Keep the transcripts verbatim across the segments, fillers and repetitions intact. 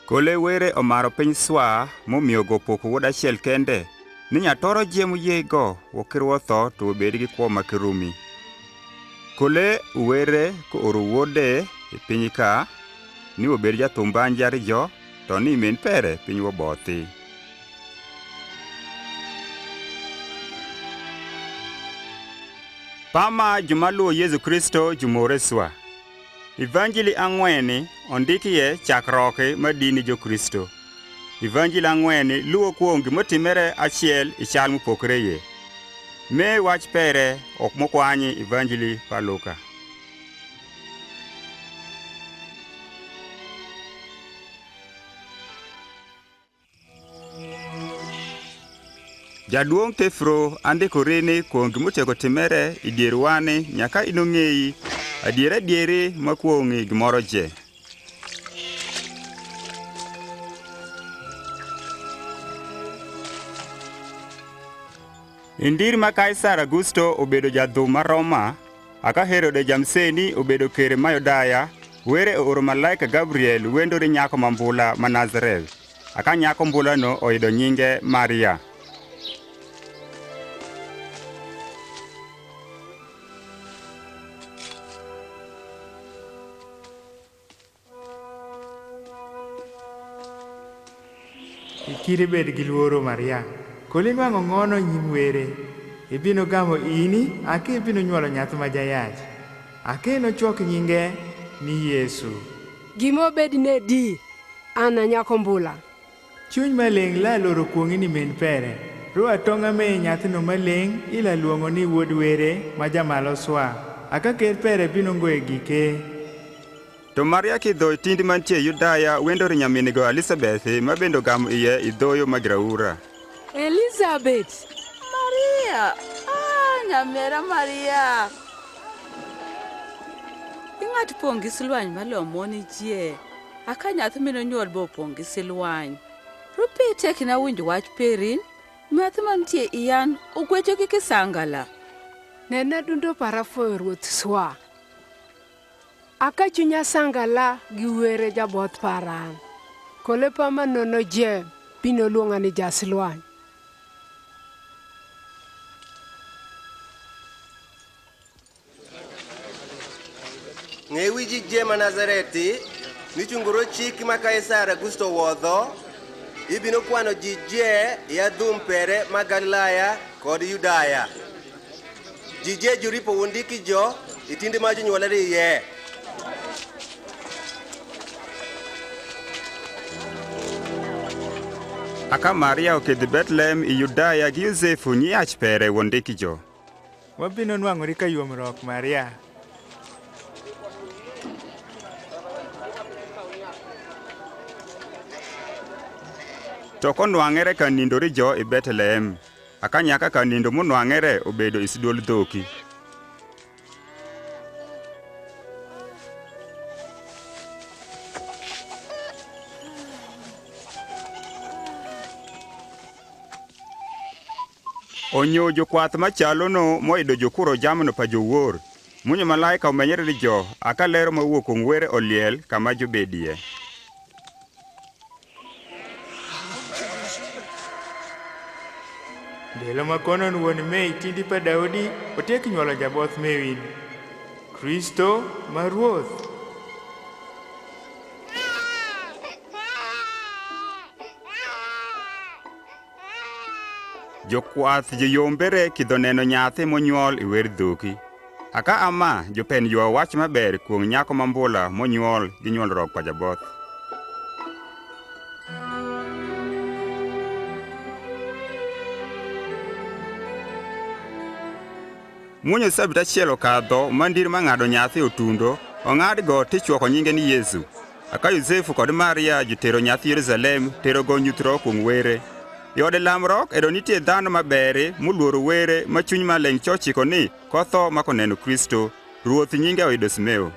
Kole were omaro piny swa, momiyo gopoko wuod achiel kende, ni nyatoro je moyiego wokir wotho to wobed gi kwo ma kirumi. Kole were kooro wuode e piny ka, ni wobed jathum bang' ji ariyo, to ni min pere piny wobothi. Pama joma luwo Yesu Kristo jomore swa. Ivanjili ang'weni ondiki ye chakroki ma dini jo Kristo. Ivanjili ang'weni luwo kuom gimotimere achiel i chal mopogre ye. Me wach pere ok mokwanyi Ivanjili pa Luka. Jaduong' Tefro andikori ni kuom gimotego timere i dier wani nyaka inong'eyi adier adieri ma kuong'i gimoro je. Indir ma Kaisar Augusto obedo jadhum ma Roma, aka Herode jamseni obedo ker ma Yudaya, were ooro malaika Gabriel wendori nyako mambula ma Nazareth. Aka nyako mbulano oyudo nyinge Maria. Kik ibed gi luoro, Maria. Koli nwang'o ng'wono e nyim were. Ibino gamo ini, aka ibino nywolo nyathi ma jayach. Aka enochwok nyinge ni Yesu. Gima obed nedi, an a nyako mbula? Chuny Maleng' la loro kuong'i ni min pere. Ruwo atong'a me nyathino maleng' ila luong'o ni wuod were ma jamalo swa. Aka ker pere bino ngoe gike. To Maria kidho e tindi mantie Yudaya wendori nyaminigo Elizabeth, ma bende ogamo iye i dhoyo ma giraura. Elizabeth! Maria! Ah, nyamera Maria! I ng'at pong' gi silwany ma lomoni jie, aka nyathi minonywol be opong' gi silwany. Rupe tek inawinj wach perin, nyathi mantie iyan ogwecho gi kisangala. Nena dundo para foyo Ruoth swa. Aka chunya sangala gi were jaboth paran. Kole pama nono je bino luonga ni jasilwany. Ng'e wi ji je ma Nazareti, ni chunguro chik ma Kaisar Augusto wodho, ibino kwano ji je i adhum pere ma Galilaya kod Yudaya. Ji je juripo wondiki jo i tindi ma jonywolore iye. Aka Maria okedhi Bethlehem i Yudaya gi Yosefu nyi ach pere wondiki jo. Wabino nwang'ori ka yom rok, Maria. To konwang'ere ka nindori jo i Bethlehem, aka nyaka ka nindo monwang'ere obedo i sidwol dhoki. Onyo jokwath machalono moidho jokuro jamno pa jowuor, munyo malaika omenyore ni jo, aka lero mawuok kuom were oliel kama jobedie. Ndelo ma kono wuon me i tindi pa Daudi otiek nywolo jaboth mewin, Kristo ma Ruoth. Jokwath joyombere kidho neno nyathi monywol i wer dhoki. Aka ama jopen ywa wach maber kuom nyako mambula monywol gi nywolruok pa jaboth. Muonyo sabit achiel okadho ma ndir ma ng'ado nyathi otundo, ong'adgo tichwoko nyinge ni Yesu. Aka Yosefu kod Maria jotero nyathi Yerusalem, terogo nyuthruok kuom were. I ode lamruok ero nitie dhano maberi moluoro were ma chuny maleng' chochiko ni kotho ma koneno Kristo, Ruoth nyinge oyudo Simeo.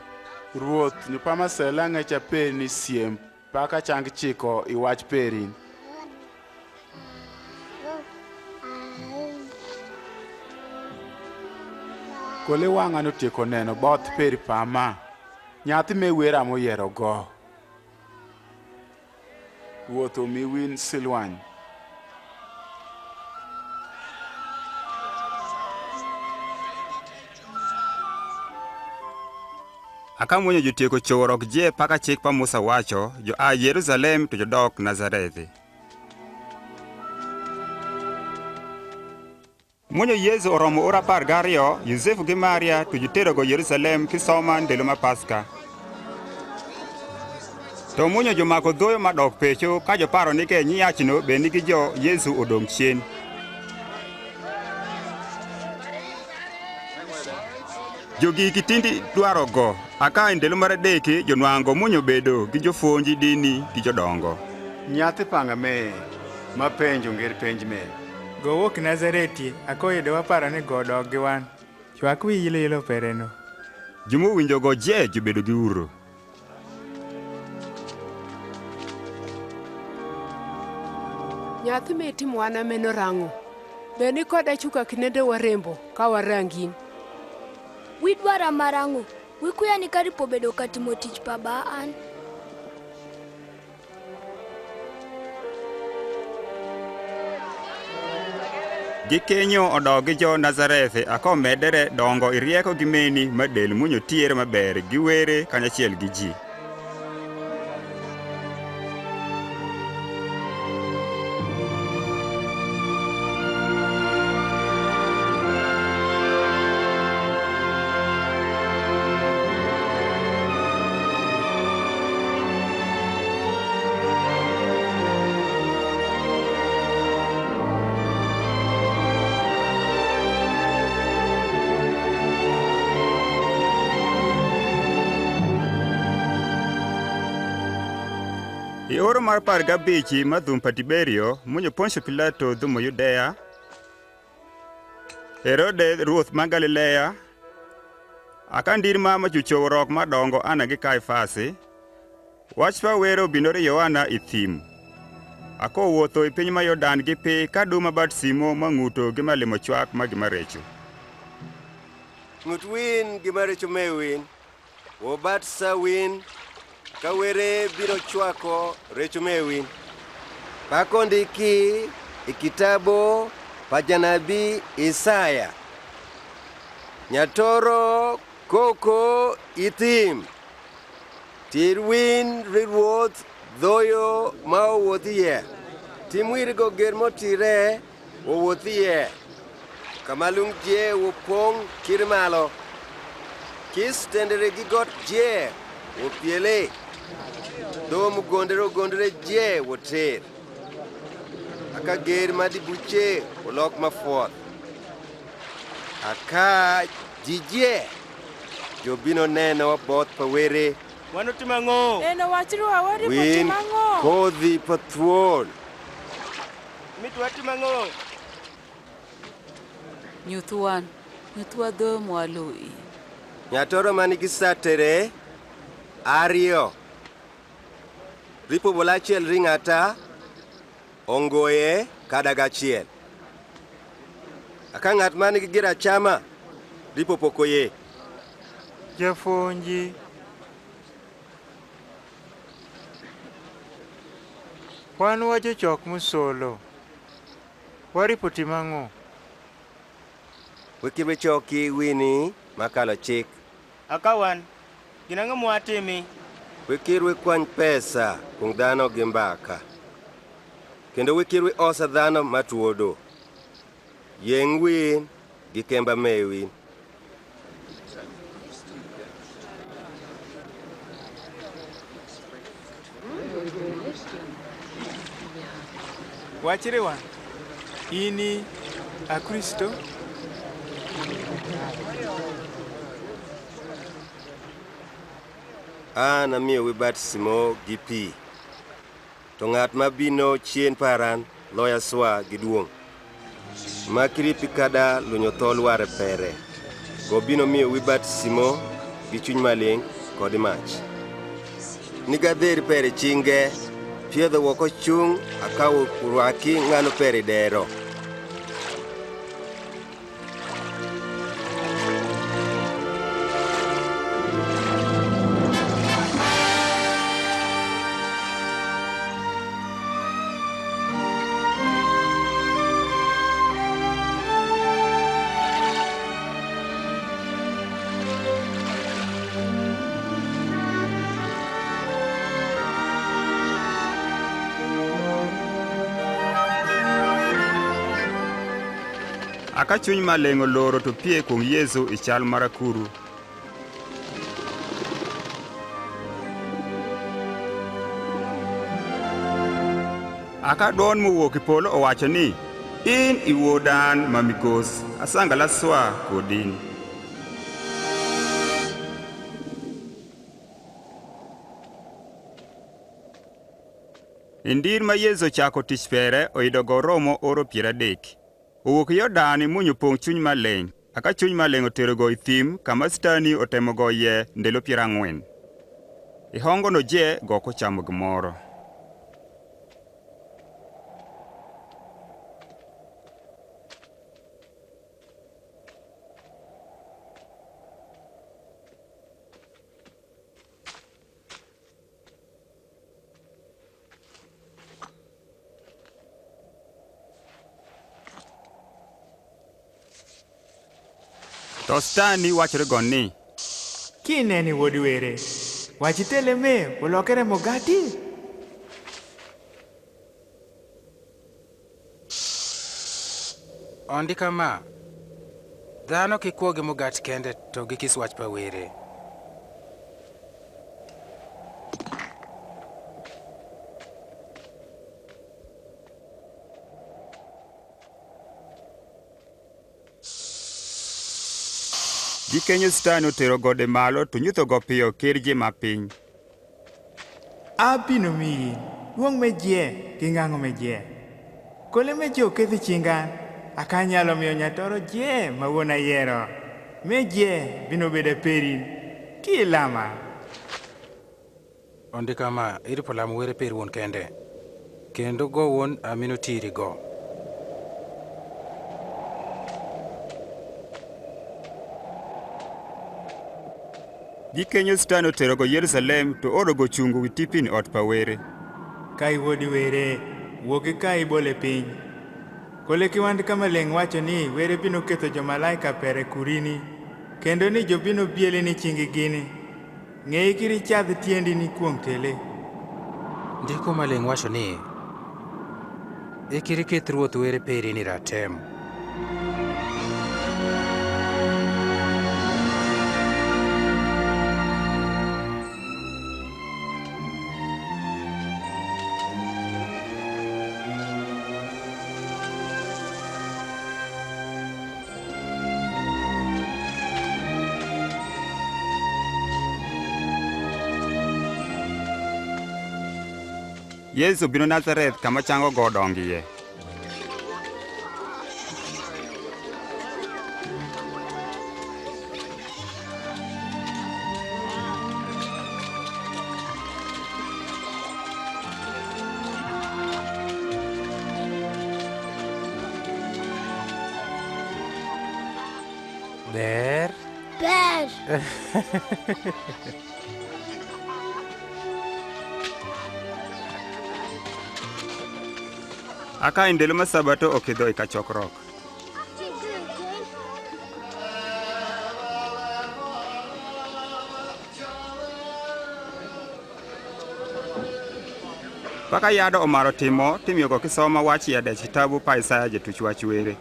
Ruoth, nyupa masela ng'echa peri ni siem. Paka chang chiko i wach perin. Kole wang'a notieko neno both peri pama. Nyathi me wera moyiero go. Wuoth omi win silwany. Aka mwonyo jotieko chowo rok je paka chik pa Musa wacho, jo a Yerusalem to jodok Nazareth. Mwonyo Yesu oromo ore apar gariyo, Yusefu gi Maria to jiterogo Yerusalem ki soma ndelo ma Paska. To mwonyo jomako dhoyo madok pecho ka joparo ni ke nyi yachno be nigi jo Yesu odong' chien. Jogi kitindi dwarogo, aka e ndelo mar adek jonwang'o mwonyo bedo gi jopuonj dini gi jodongo. Nyathi panga me, ma penjo nger penj me. Gowuok Nazareti, akoyudo waparo ni godok gi wan. Chwak wi yilo yilo pereno. Jomowinjogo je jobedo gi uro. Nyathi me timo wan ameno rang'o? Be ni koda chuka kinende warembo ka warangin. Wi dwara marang'o? Wi kuya ni karipo bedo katimo tich pa ba an. Gikenyo odok gi jo Nazareth, aka omedere dongo i rieko gi meni ma del mwonyo tiere maber, giwere kanyachiel gi ji. I oro mar apar gabichi ma dhum pa Tiberio, mwonyo Ponsio Pilato dhumo Yudea, Herode ruoth ma Galilea, aka ndir ma ma jochowo rok madongo Ana gi Kaifasi, wach pa were obinore Yohana i thim. Aka owuotho i piny ma Yordan gi pi ka dum ma batisimo ma ng'uto gi ma limo chwak ma gima recho. Ng'ut win gima recho me win. Wobatisa win, ka were biro chwako recho me win. Pak ondiki i kitabu pa janabi Isaya. Nyatoro koko i thim. Tir win ri Ruoth dhoyo ma owuoth iye. Tim wirigo ger motire wowuoth iye. Kama lung je wopong' kir malo. Kis tendere gi got je wopiele. Dho mugondere ogondere je woter. Aka ger ma dibuche wolok mafwoth. Aka ji je jobino neno both pa were. Wan otim ang'o? Neno wach Ruwa waripo. Win tim ang'o? Kodhi pa thuol. Mit watim ang'o? Nyuth wan, nyuth wa dho mwaluwi. Nyatoro ma nigi satere ariyo. Ripo bol achiel ri ng'ata, ongoye ka dag achiel. Aka ng'at ma nigi gir achama, ripo pok oye. Japuonji, wan wa jochok musolo, waripo tim ang'o? Wekir wechoki wini makalo chik. Aka wan, gin ang'o mwatimi? Wekir wekwany pesa kuom dhano gi mbaka, kendo wekir weosa dhano matuodo. Yeng' win gi kemba me win. Wachri wan, in a Kristo? An amiyowi batisimo gi pi, to ng'at ma bino chien paran loya swa gi duong'. Ma kiripi kada lunyo thol ware pere, go bino miyo wi batisimo gi chuny maling' kod i mach. Ni gadheri pere chinge, piedho woko chung' akawo rwaki ng'ano pere dero. Aka Chuny Maleng oloro to pie kuong Yesu i chal mar akuru. Aka duon mowuok i polo owacho ni, "In i Wuod an ma migos, asangalaswa kodin." Indir ma Yesu ochako tich pere, oidho got romo oro piero adek. Owuok Jordan, muny opong' Chuny Maleng. Aka Chuny Maleng oterogo i thim, kama Sitani otemogo ye ndelo piero ang'wen. Ihongono je gok ochamo gimoro. To Sitani wachore gon ni, "Kineni wuod were, wachi tele me olokere mugati?" Ondika ma, "Dhano kik kwo gi mugati kende, to gi kis wach pa were." Gikenyo Sitani otero gode malo, to nyuthogo piyo ker je ma piny. Abino miyi duong' me je gi ng'ang'o me je. Kole me je okedhi chingan, akanyalo miyo nyatoro je ma wuon ayiero. Me je bino bedo perin, ki lama. Ondika ma, "Iripo lamo were peri wuon kende, kendo go wuon amino tiri go." Gikenyo Sitani oterogo Yerusalem, to orogo chungo wi tipin ot pa were. Ka iwuodi were, wuogi ka ibole piny. Kole kiwand ka maleng' wacho ni were bino ketho jo malaika pere kurini, kendo ni jo bino bieli ni chingi gini. Ng'eyi kiri chadh tiendi ni kuong' tele. Ndiko maleng' wacho ni, "Ikiri keth Ruoth were peri ni ratem." Yesu obino Nazareth, kama chango go odongiye. Ber. Ber. Aka i ndelo ma Sabato okidho i ka chokruok. Paka yado omaro timo, timiyogo kisoma wach yade kitabu pa Isaya jatuch wach were.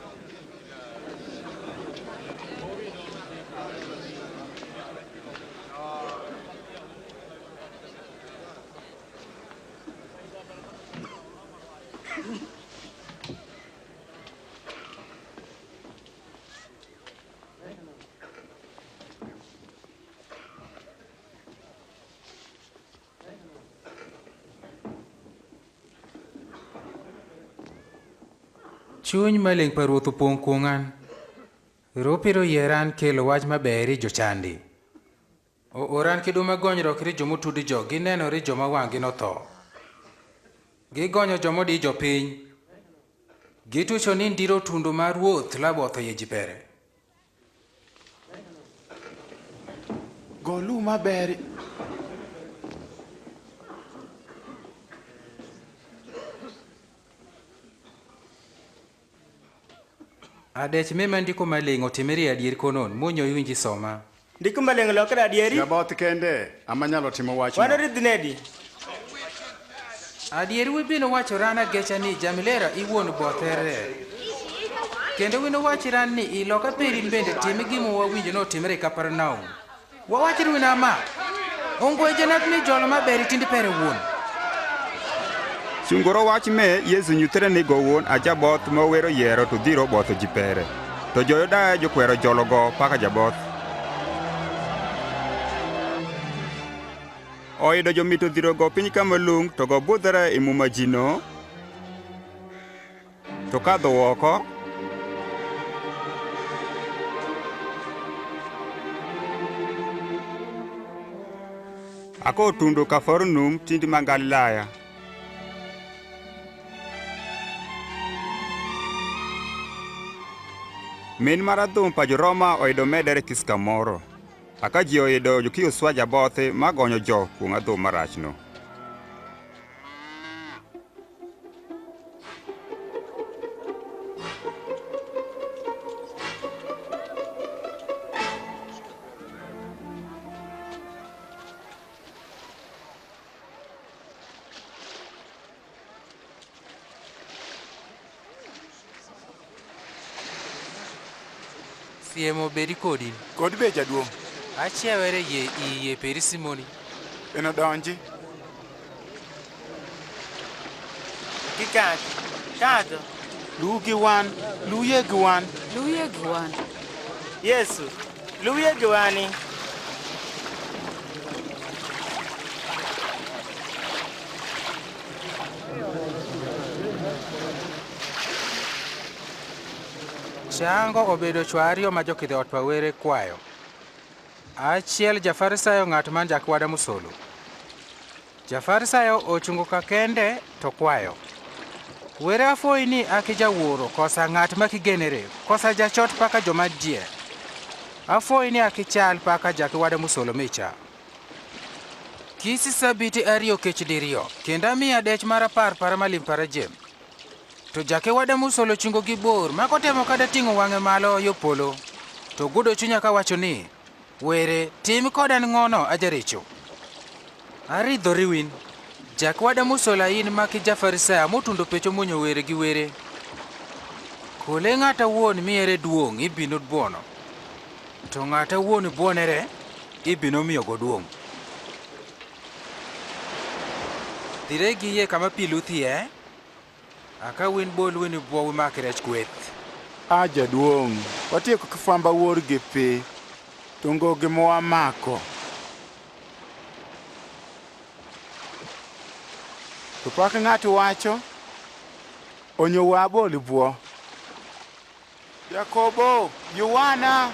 Chuny maleng' pa Ruoth opong' kuong' an. Ropiro oyier an kelo wach maber i jochandi. Oor an kido ma gonyruok ri jo motudi jo, gineno ri jo ma wang'gi notho. Gigonyo jo modi jopiny. Gitucho ni ndiro tundu mar Ruoth labotho ye ji pere. Golu maber. Adech me ma Ndiko Maleng' otimre adier konon, monyo iwinji soma. Ndiko Maleng' lokre adieri? Jaboth kende ama nyalo timo wachno. Wano ridh nedi? Adieri wibino wacho rana gecha ni jamilera iwuon bothere. Kendo win owaci ran ni, i loka peri in bende timi gima wawinjo notimre i Kapernaum. Wawaci ru win ama, ongo e janabi mi jolo ma beri tindi pere wun. Cungo rowac me Yesu nyuthire ni go wun a jaboth ma wero yero to dhiro botho ji pere. To jo Yudaya jukwero jolo go paka jaboth. Oido jo mito dhiro go piny kama lung to go budhere i muma jino. To kadho woko, ako tundo Kafarnaum tindi ma Galilaya. Min mar adhum pa jo Roma oido medere kis kamoro. Aka ji oido jo ki oswa jabothi ma gonyo jo kuong adhum marach no. Siem obedi kodi. Kodi be, jaduong'. Achiewere yie, i yie peri Simoni. Eno donji. Kikadh, kadho. Luw gi wan, luw yie gi wan. Luw yie gi wan. Yesu, luw yie gi wani. Chango obedo cwa ariyo ma jokidhi ot pa were kwayo. Achiel ja-Farisayo, ng'at man jakwada musolo. Ja-Farisayo ochungo ka kende to kwayo. Were afoyi ni aki jawuoro kosa ng'at ma kigenere, kosa jachot paka joma jie. Afoyi ni aki chal paka jakwada musolo micha. Kisi sabiti ariyo kech diriyo, kendo amiya dech mar apar para malim para jem. To jakwada musolo chungo gi bor, ma kotemo kada ting'o wang'e malo yo polo, to gudo chunya kawacho ni, "Were, tim koda ng'ono, ajarecho." Aridhori win, jakwada musolo in ma ki ja-Farisayo motundo pecho monyo were gi were. Kole ng'ata wuon miere duong' ibino buono, to ng'ata wuon buonere ibino miyogo duong'. Dhire gi yie kama pi luthie, aka win bol win bwo wimak rech kweth. A jaduong', watieko kifwamba wuor gi pi, to ongo gima wamako. To pak ng'at wacho, onyo wa abol bwo. Jakobo, Yohana.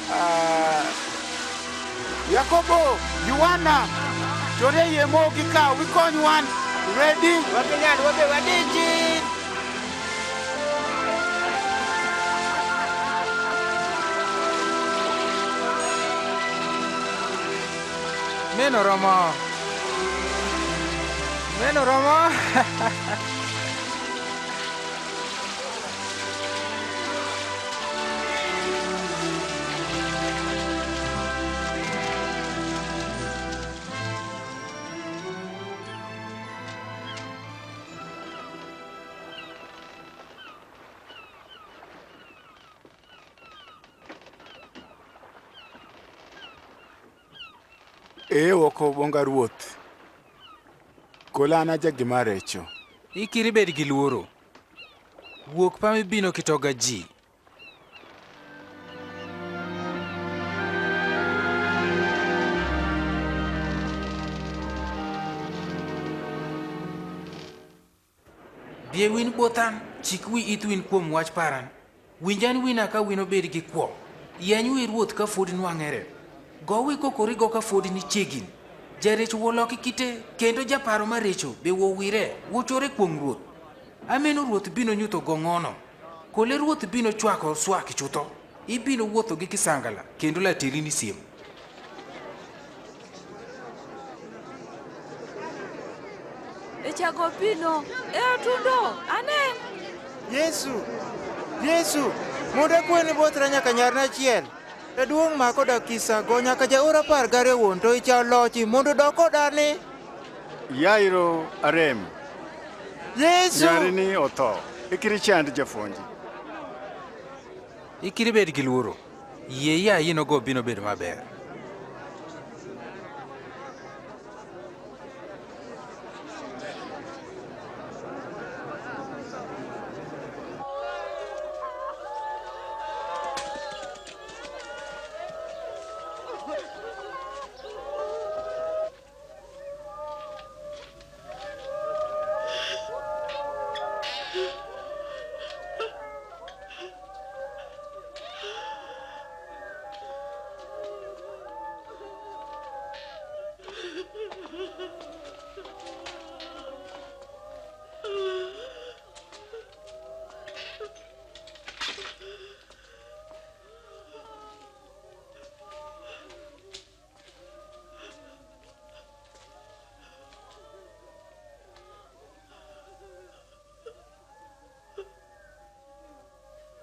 Ah. Yakobo, Yohana, jodie yie mogi ka, wikony wan. Ready? Wabenyan, wabe, wadijin. Meno romo. Meno romo. Ee, woko bong a Ruoth. Kol an aja gima recho. Ikiri bed gi luoro. Wuok pa mi bino kitoga ji. Bie win both an, chik wi ith win kuom wach paran. Winj an win aka win obed gi kwo. Yeny wi Ruoth ka fod nwang'ere. Go wi kokorigo ka fod ni chiegin. Jarech wo loki kite, kendo japaro marecho be wo wire, wo chore kuom Ruoth. Ameno Ruoth bino nyutho go ng'ono. Kole Ruoth bino chwako swaki chutho. Ibino wuotho gi kisangala, kendo lateri ni siem. E Chago bino, e atundo, ane. Yesu, Yesu, mondo kweni bwothra nyaka nyarna achiel. Jaduong' ma koda kisa go nyaka jaor apar gariyo wuon, to icha olochi mondo odog koda ni. Yairo, arem. Yesu! Nyarini otho. Ikiri chand japuonji. Ikiri bed gi luoro. Yie ya ino go bino bedo maber.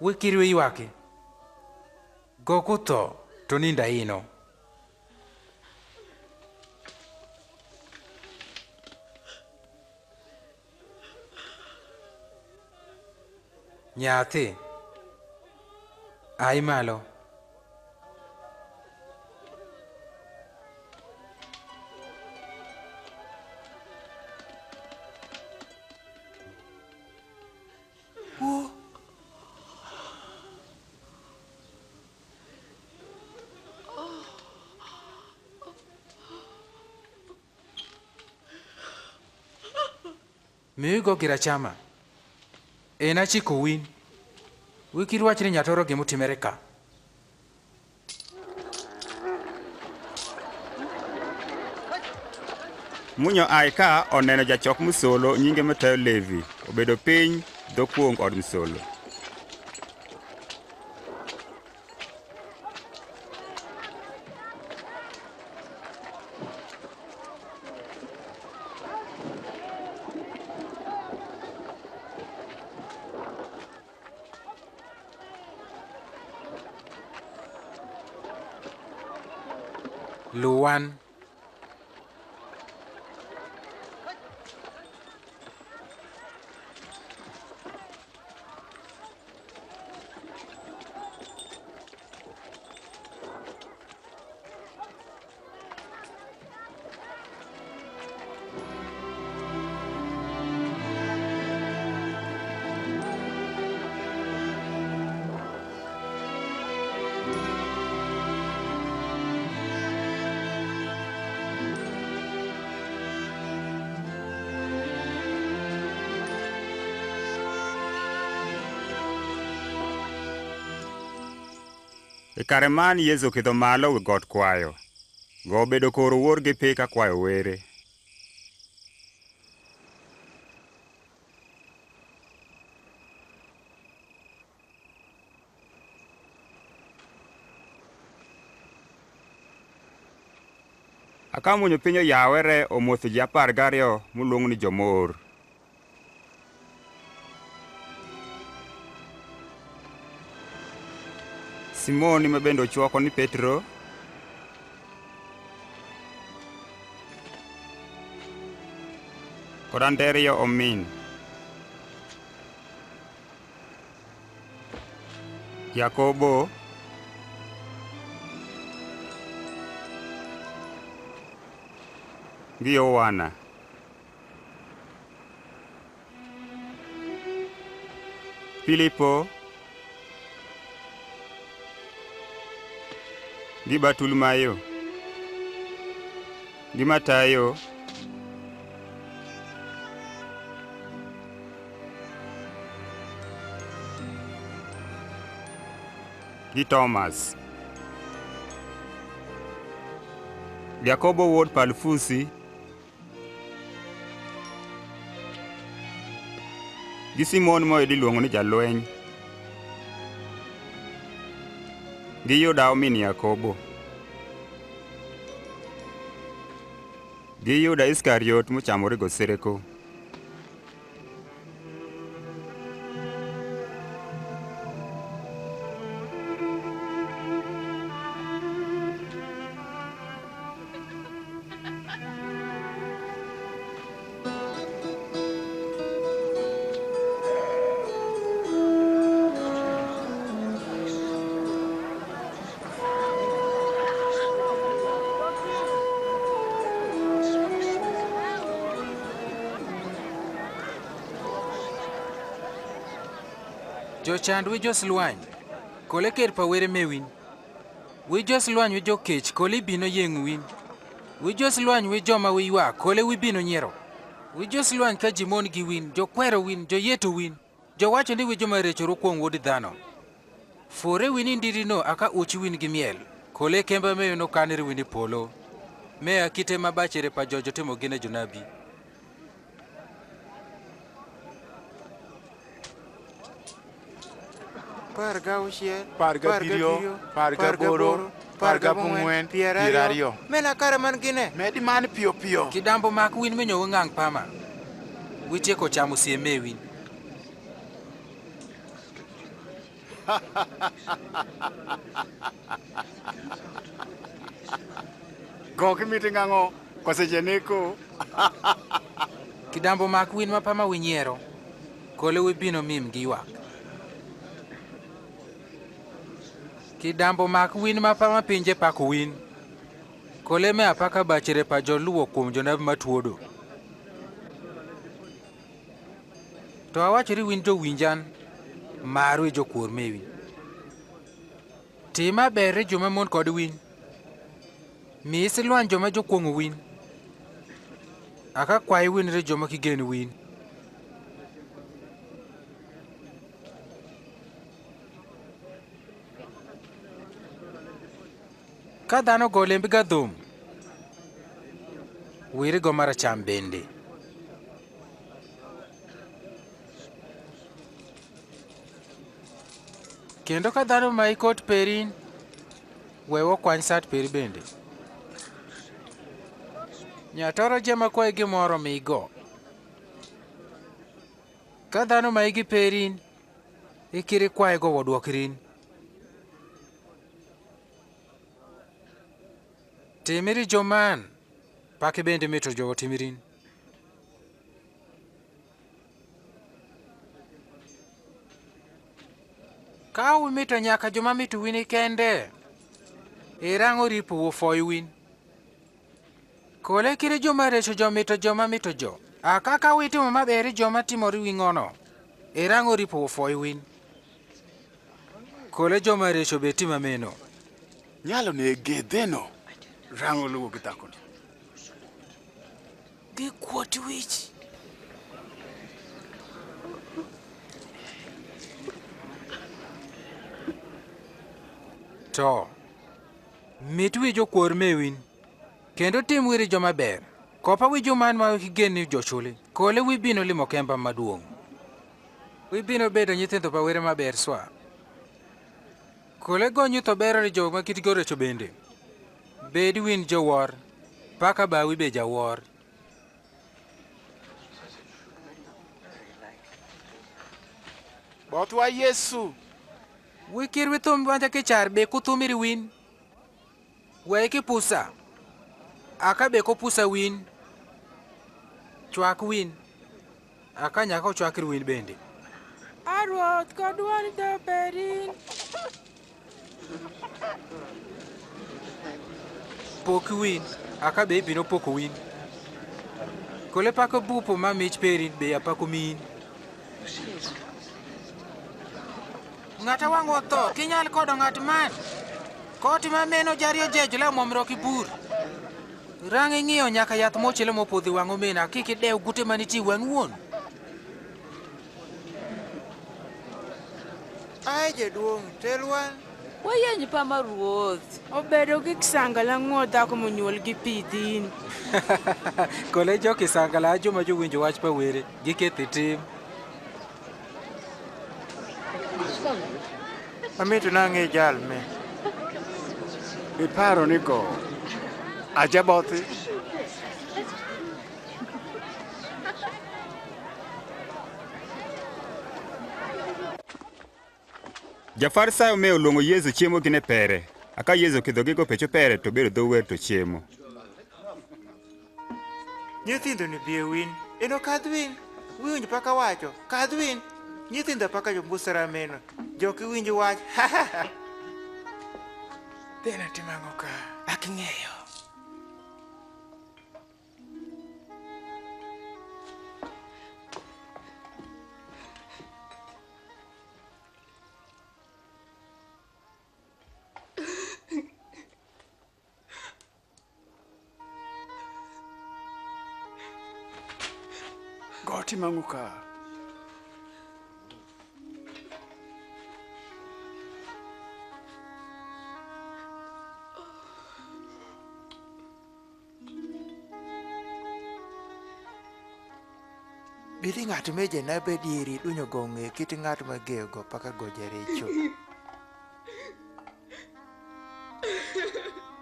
Wekiri we ywaki. Goku tho, to nindo aino. Nyathi, ai malo. Miyi go gir achama. En achiko win. Wekiri wach ni nyatoro gima otimore ka. Munyo ai ka oneno jachok musolo nyinge matayo Levi obedo piny dho kuong' od musolo. Luwan. I kare man Yesu okidho malo wi got kwayo. Go obedo kor owor gi pi ka kwayo were. Aka mwonyo piny oyawere, omotho ji apar gariyo moluong ni jomor. Simoni ma bende ochwako ni Petro, kod Andereya omin, Jakobo gi Johana, Filipo gi Bartolomayo gi Matayo gi Tomas, Jakobo wuod Alfusi, gi Simon ma oyud iluongo ni jalweny, gi Yuda omin Jakobo, gi Yuda Iskariot mochamo origo sirko. Jochand wi josilwany, kole ker pa were me win. Wi josilwany wi jokech, kole ibino yeng win. Wi josilwany wi joma wi ywak, kole wi bino nyiero. Wi josilwany ka ji mon gi win, jokwero win, joyeto win. Jowacho ni wi joma recho rukwong Wuod Dhano. Fore win indiri no aka uchi win gi miel. Kole kemba me win okaniri win i polo. Me akite ma bachere pa jojo timo gine jonabi. Par gauchiel, par gabiriyo, par gaboro, par gabung'wen, piero ariyo. Mena kare man gine. Medi man piyo piyo. Kidambo mak win menyo wi ngang' pama. Witieko chamo sie me win. Gok imiti ng'ang'o? Koseche neko. Kidambo mak win ma pama wi nyiero. Kole wi bino mim gi ywak. Kidambo mak win ma pama pinje pako win. Kole me apaka bachere pa joluwo kuom jonabi matuodo. To awachori win jowinjan, marwe jokwor me win. Tim maber ri joma mon kod win. Mi isilwany joma jokwong'o win. Aka kwayi win ri joma kigen win. Ka dhano go lembi ga dhum, wiri go maracham bende. Kendo ka dhano mayi kot perin, we wokwany sat peri bende. Nyatoro jema kwayi gimoro mi go. Ka dhano mayi gi perin, ikiri kwayi go wodwokirin. Timiri joman, paki bende mito jogo timirin. Ka umito nyaka joma mito wini kende, irang oripo wofoyi win. Kole kiri joma recho jo mito joma mito jo. Aka ka witimo maber ri joma timori wi ng'ono, irang oripo wofoyi win. Kole joma recho be timo ameno. Nyalo ne gedheno. Rang oluwo gi dhakono. Gi kuot wich. To, mit wi jokwor me win. Kendo tim wiri joma ber. Kopa wi joman ma kigen ni jochuli. Kole wi bino limo kemba maduong'. Wi bino bedo nyithindo pa were maber swa. Kole go nyutho bero ni joma kitgi orecho bende. Bed win jowor. Paka ba wi be jawor. Bothwa Yesu. Wi kir wi thum wanja kichar be kuthumiri win. Wei ki pusa. Aka be ko pusa win. Chwak win. Aka nyaka ochwakir win bende. A Rwoth, kodwar dho perin. Poki win. Aka be ibino poko win. Kole pako bupo ma mich perin be apako min. Ng'at awang' otho, kinyal kodo ng'at man. Koti ma meno jariyo jejla omwomro ki bur. Rang ing'iyo nyaka yath mochielo mopodhi wang' omena, kik idew gute manitie wang' wuon. Aye jaduong', telwan. Wayeny pa ma Ruoth. Obedo gi kisangala ng'o dhako monyuol gi pi dhin? Kole jo kisangala joma jowinjo wach pa were, giketho e tim. Amito nang'e jal me. Iparo ni go ajabothi? Ja-Farisai me oluongo Yesu chiemo gine pere. Aka Yesu kidho gi go pecho pere to bedo dho wer to chiemo. Nyithindo ni bie win. Eno kadh win. Winj paka wacho. Kadh win. Nyithindo paka jo mbusara meno. Joki winj wach. Dhena timang'o ka? Aking'eyo. Ti mang'u ka. Bidi ng'at mejene bedi iri dunyo gø ng'e kit ng'at ma gego paka gojere cho.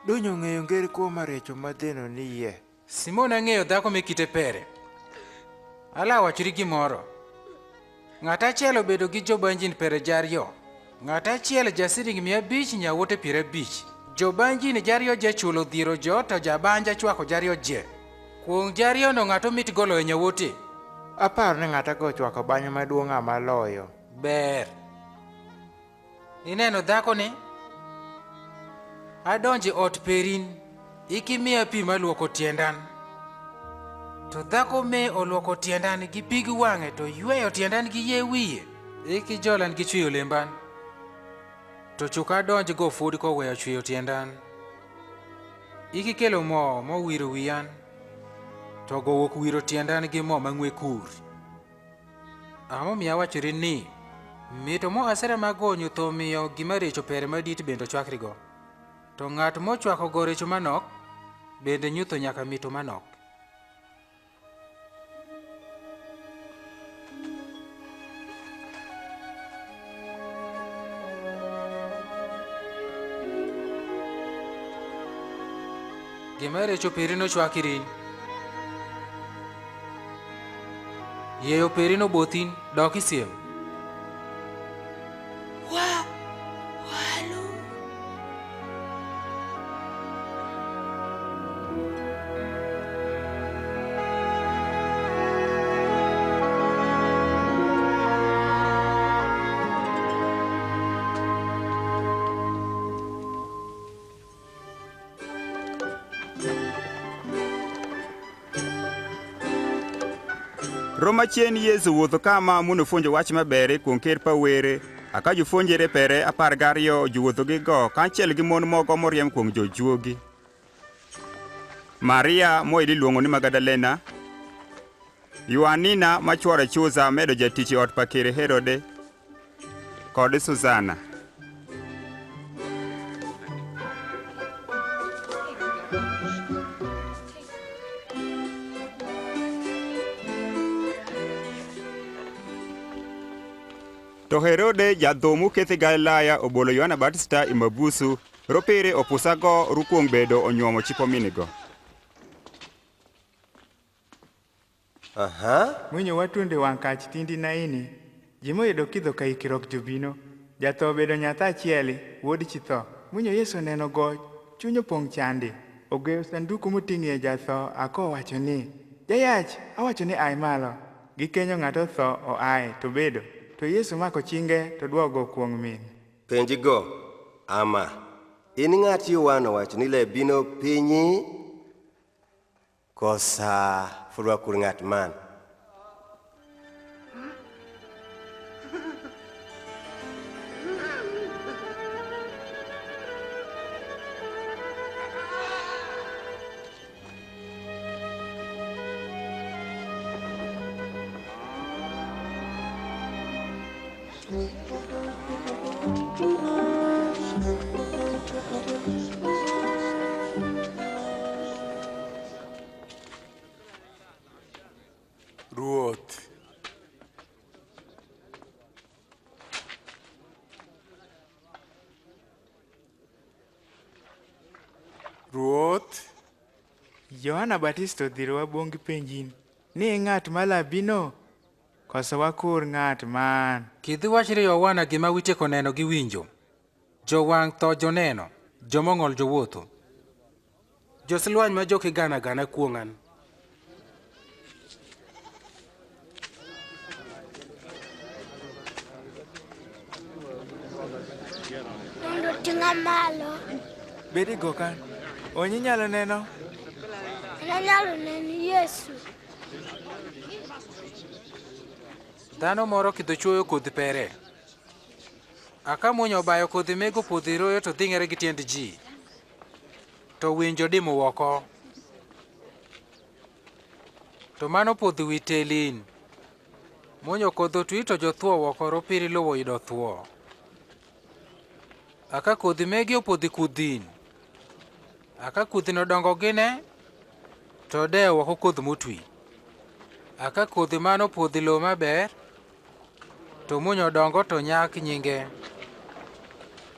Dunyo ng'eyo ngeri kuo ma recho ma dheno ni ye. Simon ang'eyo dhako me kite pere. Ala wachori gimoro. Ng'at achiel obedo gi jobanjin pere jariyo. Ng'at achiel ja siling mia abich nyawote piero abich. Jobanjin jariyo je chulo dhiro jo, to jabanja chwako jariyo je. Kuong' jariyono ng'ato mit goloyo nyawote. Aparo ni ng'ata go chwako banya maduong' ama loyo. Ber. Ineno dhakoni? Adonjo e ot perin, ikimiya pi maluoko tiendan. To dhako me oluoko tiendan gi pig wang'e, to yweyo tiendan gi yie wiye, ikijolan gi chweyo lemban. To chuk adonj go fud koweyo chweyo tiendan. Ikikelo mo mowiro wiyan, to go wuok wiro tiendan gi mo mang'we kur. Ang'o momiyo awachoni ni, mito mo asera mago nyutho miyo gima recho pere madit bende ochwakrigo. To ng'at mochwako go recho manok, bende nyutho nyaka mito manok. Gima recho peri nochwaki rin. Yieyo peri nobothin, dok isiem. Wa, walu. Rom achien Yesu wuotho kama mondo opuonj wach maber e kuom ker pa were, aka jopuonjre pere apar gariyo jowuotho gi go, kaachiel gi mon mogo moriemb kuom jojuogi. Maria, moyud iluongo ni Magdalena, Yoanina ma chwore Chuza medo jatich e ot pa ker Herode, kod Suzana. To Herode jadhum moketh e Galilaya obolo Yohana Batista i mabusu, ropere opusago rukwong bedo onywomo chik ominigo. Aha. Mwinyo watunde wang' kach tindi naini, ji moyudo kidho ka ikirok jubino. Jatho obedo nyathi achieli, wuod chi tho. Mwinyo Yesu oneno go, chunye opong' chandi. Ogeyo sanduku moting'ie jatho, ako owacho ni, "Jayach, awacho ni ai malo." Gikenyo ng'ato tho oaye, to bedo. To Yesu mako chinge, to dwogo kuong' min. Penji go, ama, in ng'at Yohana owacho ni le bino pinyi? Kosa furwa kur ng'at man. Ruoth. Ruoth. Yohana Batista odhiro wabongi penjin, ni ng'at ma labino, koso wakur ng'at man? Kidhi wachre Yohana gima witieko neno gi winjo. Jowang' tho joneno, jomong'ol jowuotho. Josilwany ma jokigana gana kuong'an. Mondo ting'a malo. Bedi gokan. Onyi nyalo neno. Nanyalo neno Yesu. Dhano moro kidho chuoyo kodhi pere. Aka muny obayo kodhi mego podho e royo to dhing'ere gi tiend ji, to winjo dimo woko. To mano podho wi telin, Mony'okodh otwi to jothuwo woko ropiri lowo ido thuwo. A ka kodhi megi opodhi kudhin, a ka kudhin odongo gine, to dewo woko kodh motwi. A ka kodhi man opodhi lowo maber, to mony odongo to nyak nyinge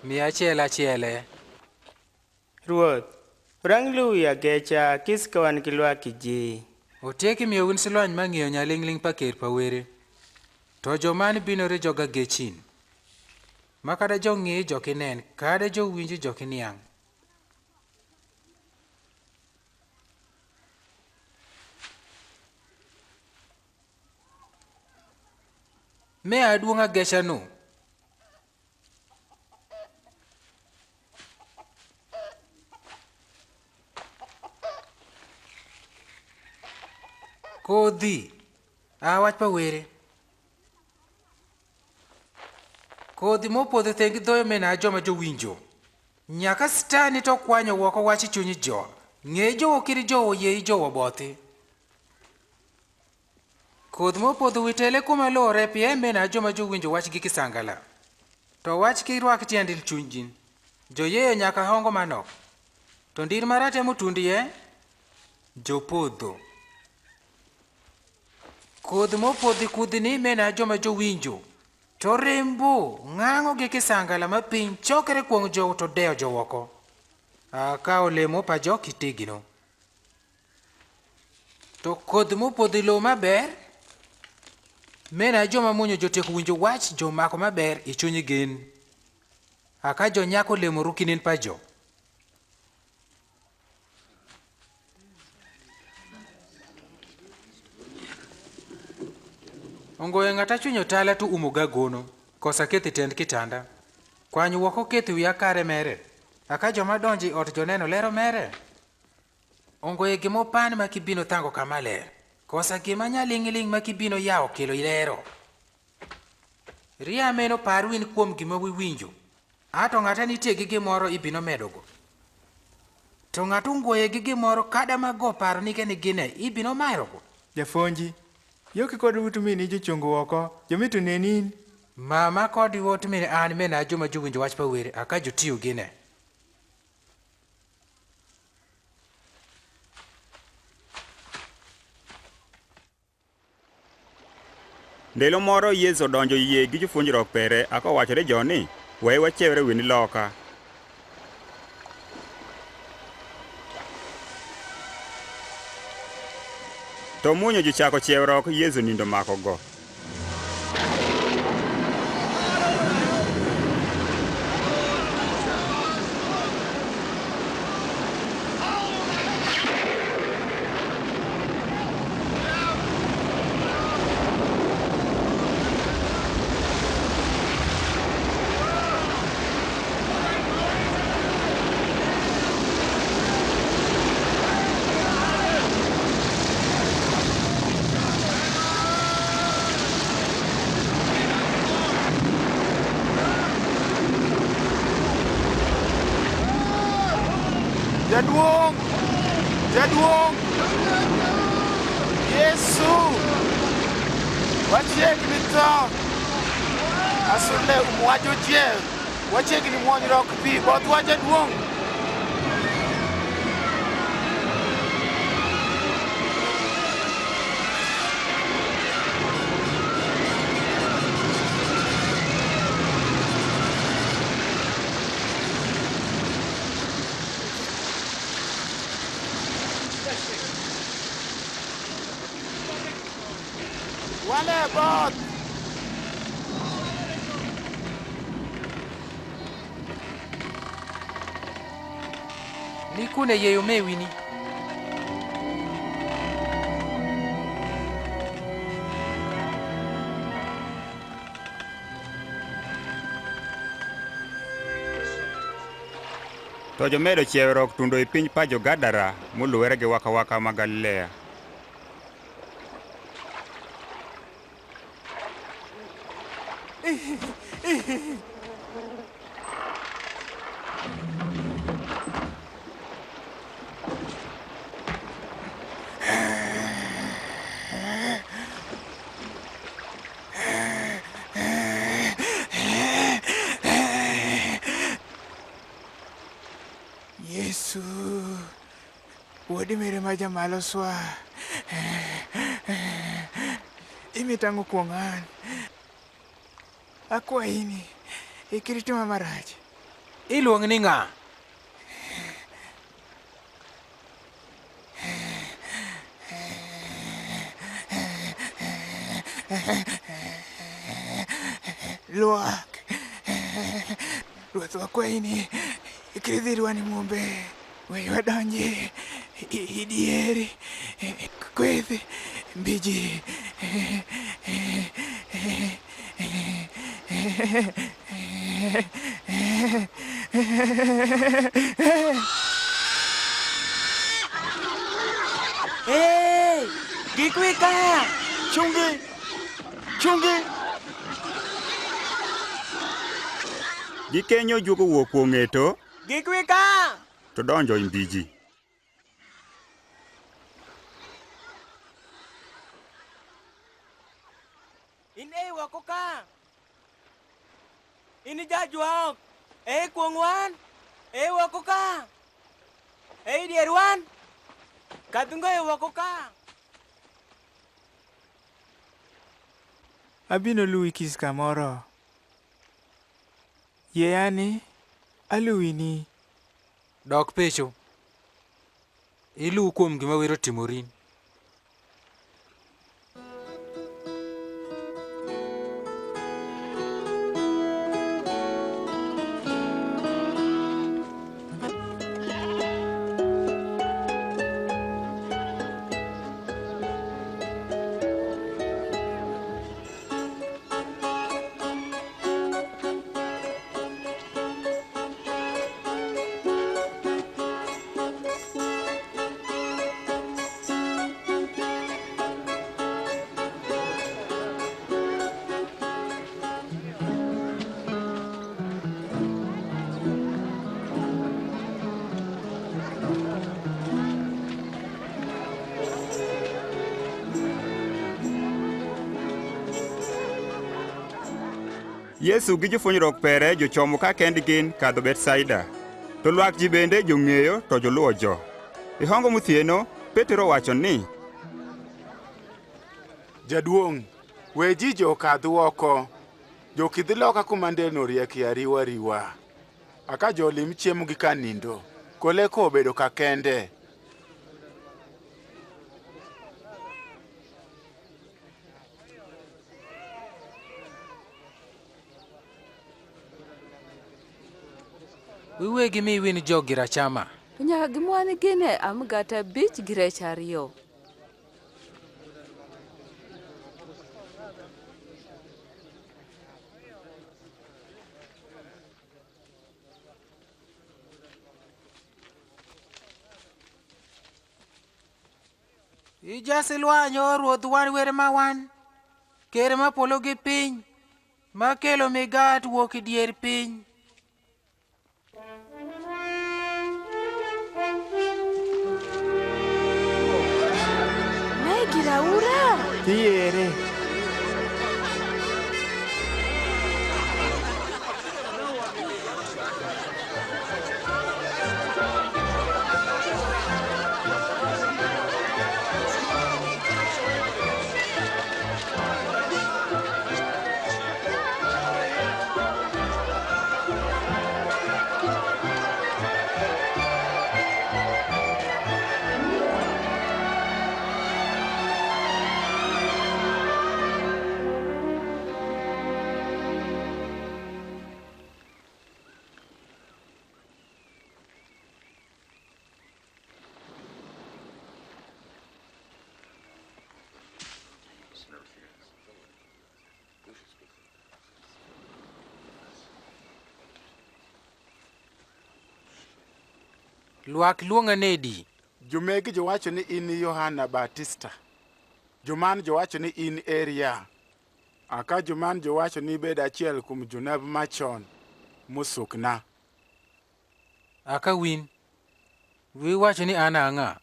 mia achiel achiele. Rwoth, orang luwi agecha kis ka wan gi lwak ki ji. Otieki miyo win silwany mang'iyo nyaling'ling' pa ker pa were. To jo man binore joga gechin. Ma kade jong'i jokinen, kade jowinji jokiniang'. Me aduong' agecha nu. Kodhi, a wach pa were. Kodhi mopodho theng gi dhoyo me na joma jowinjo. Nyaka stani to kwanyo woko wach chuny jo. Ng'e jowo kiri jowo yie jowo bothi. Kodh mopodho wi tele kuma lore pie me na joma jowinjo wach gi kisangala. To wach ki rwak tiendil chuny jin. Joyeyo nyaka hongo manok. To ndir marate motundie, jopodho. Kodh mopodhi kudhini me na joma jowinjo. To rembo, ng'ang'o gi kisangala ma piny chokere kuong' jowo to dewo jo woko. A ka olemo pa jo kitegino. To kodh mopodhi lowo maber, me na joma mwonyo jotek winjo wach, jomako maber i chuny gin. A ka jo nyako lemo rukinin pa jo. Ongoye ng'ata chunyo tala tu umo gagono, kosa kethi tend kitanda. Kwany woko kethi wiya kare mere. A ka joma donji ot joneno lero mere. Ongoye gima opan ma kibino thango kama ler, kosa gima nyaling'ling' ma kibino yawo kelo lero. Ria meno par win kuom gima wiwinjo, ato ng'ata nitie gi gimoro ibino medogo. To ng'ato ongoye gi gimoro kada ma go paro nike ni gine ibino marogo. Jafonji, yo kikod wut mini jochungu woko, jomitu nenin. Mama kod wut mini an mena joma jowinjo wach pa were, aka jotiyo gine. Ndelo moro Yesu odonjo yie gi jopuonjrok pere, aka owacho ni jo ni, "Weye wachewre wini loka." To mwonyo jochako chewrok, Yesu nindo makogo. Jaduong'! Jaduong'! Yesu! Wachiegni tho! Asule um wacho chier! Wachiegni mwony rok pi, bodhwa jaduong'! Wale both. Ni kune yeyo me wini. To jomedo chewrok tundo i piny pa jo-Gadara, moluwere gi waka waka ma Galilea. Yesu, Wuodi miri ma ja malo swa, imi tang'o kwong an. Akwayi ni, ikir tima marac. Iluongi ni ng'a? Lwak. Ruoth, wakwayi ni ikir dhirwani mumbe. We wadonji i, i dieri. Kweth mbiji. Ee, gik wi ka! Chungi! Chungi! Gikenyo juko wuok kuom ng'eto. Gik wi ka! To donjo i mbiji. In ei wako ka. In jajwak. Ei kwong wan. Ei wako ka. Ei dier wan. Kadhungo ei wako ka. Abino luwi kis kamoro. Yie ani, aluwini. Dog pacho. Iluw kuom gima wiro timorin. Yesu gi jopwonjrok pere jochomo ka kendgi gin kadho Bethsaida, to lwak ji bende jong'eyo to joluwo jo. E hongo mothieno, Petero owacho ni, Jaduong', we ji jo okadh oko. Jokidhi loka kuma nderni oriekie ariwa ariwa. A ka jolim chiemo gi ka nindo, kole kobedo ka kende. Wiwegi mi win jogi rachama. To nyaka gimwani gine amgata abich gi rech ariyo. Ijasilwany, o Ruodh wan wer ma wan, ker ma polo gi piny, ma kelo migat wuok i dier piny. Mae gir aura. Tiere. Lwak luonga nedi? Jomegi jowacho ni in Yohana Batista. Joman jowacho ni in Eria. A ka joman jowacho ni ibedo achiel kuom jonabi machon mosukna. A ka win, wiyi wacho ni an ang'a?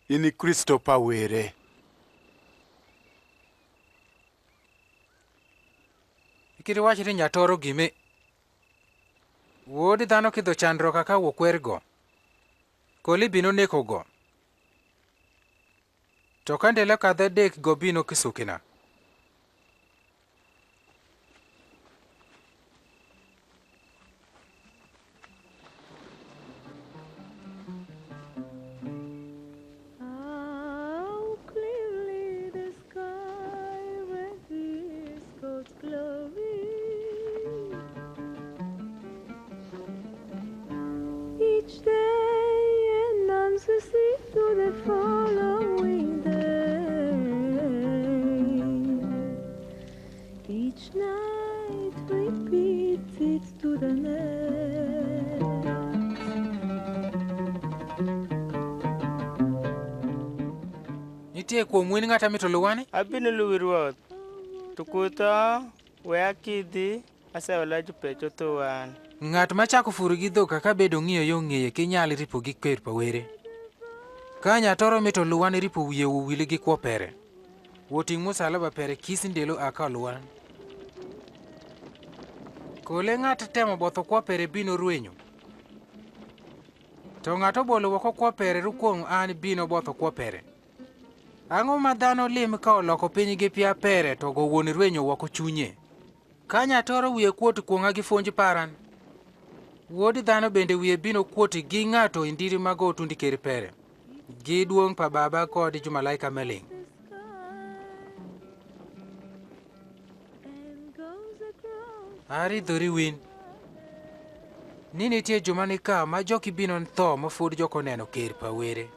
In Kristo pa were. Kir iwachi ni nyatoro gimi. Wuodi Dhano kidho chandruok ka wuokwer go. Koli bino neko go. To ka ndelo kadh adek go bino ki sukina. How clearly the sky reveals God's glory. Each day announces it to the following day. Each night repeats it to the next. Nitie kuom win ng'ata mito luwani? Abino luwi Ruoth. To kutho, we akidhi, aseolo jopech othuwan. Ng'at ma chako pur gi dhok kaka bedo ng'iyo yo ng'eye kinyal ripo gi ker pa were. Ka nyatoro mito luwani ripo wiye wuwili gi kwo pere. Woting' musalaba pere kis ndelo aka luwan. Kole ng'at temo botho kwo pere bino rwenyo. To ng'at obolo woko kwo pere rukwong an bino botho kwo pere. Ang'o ma dhano lim ka oloko piny gi pia pere to go wuon rwenyo woko chunye? Ka nyatoro wiye kuot kuong'a gi fonj paran. Wuod dhano bende wiye bino kuot gi ng'ato indiri mago otundi keri pere. Gi duong' pa Baba kod jumalaika meling'. Aridhori win. Ni nitie joma ni ka ma joki bino tho ma fod jok oneno ker pa were.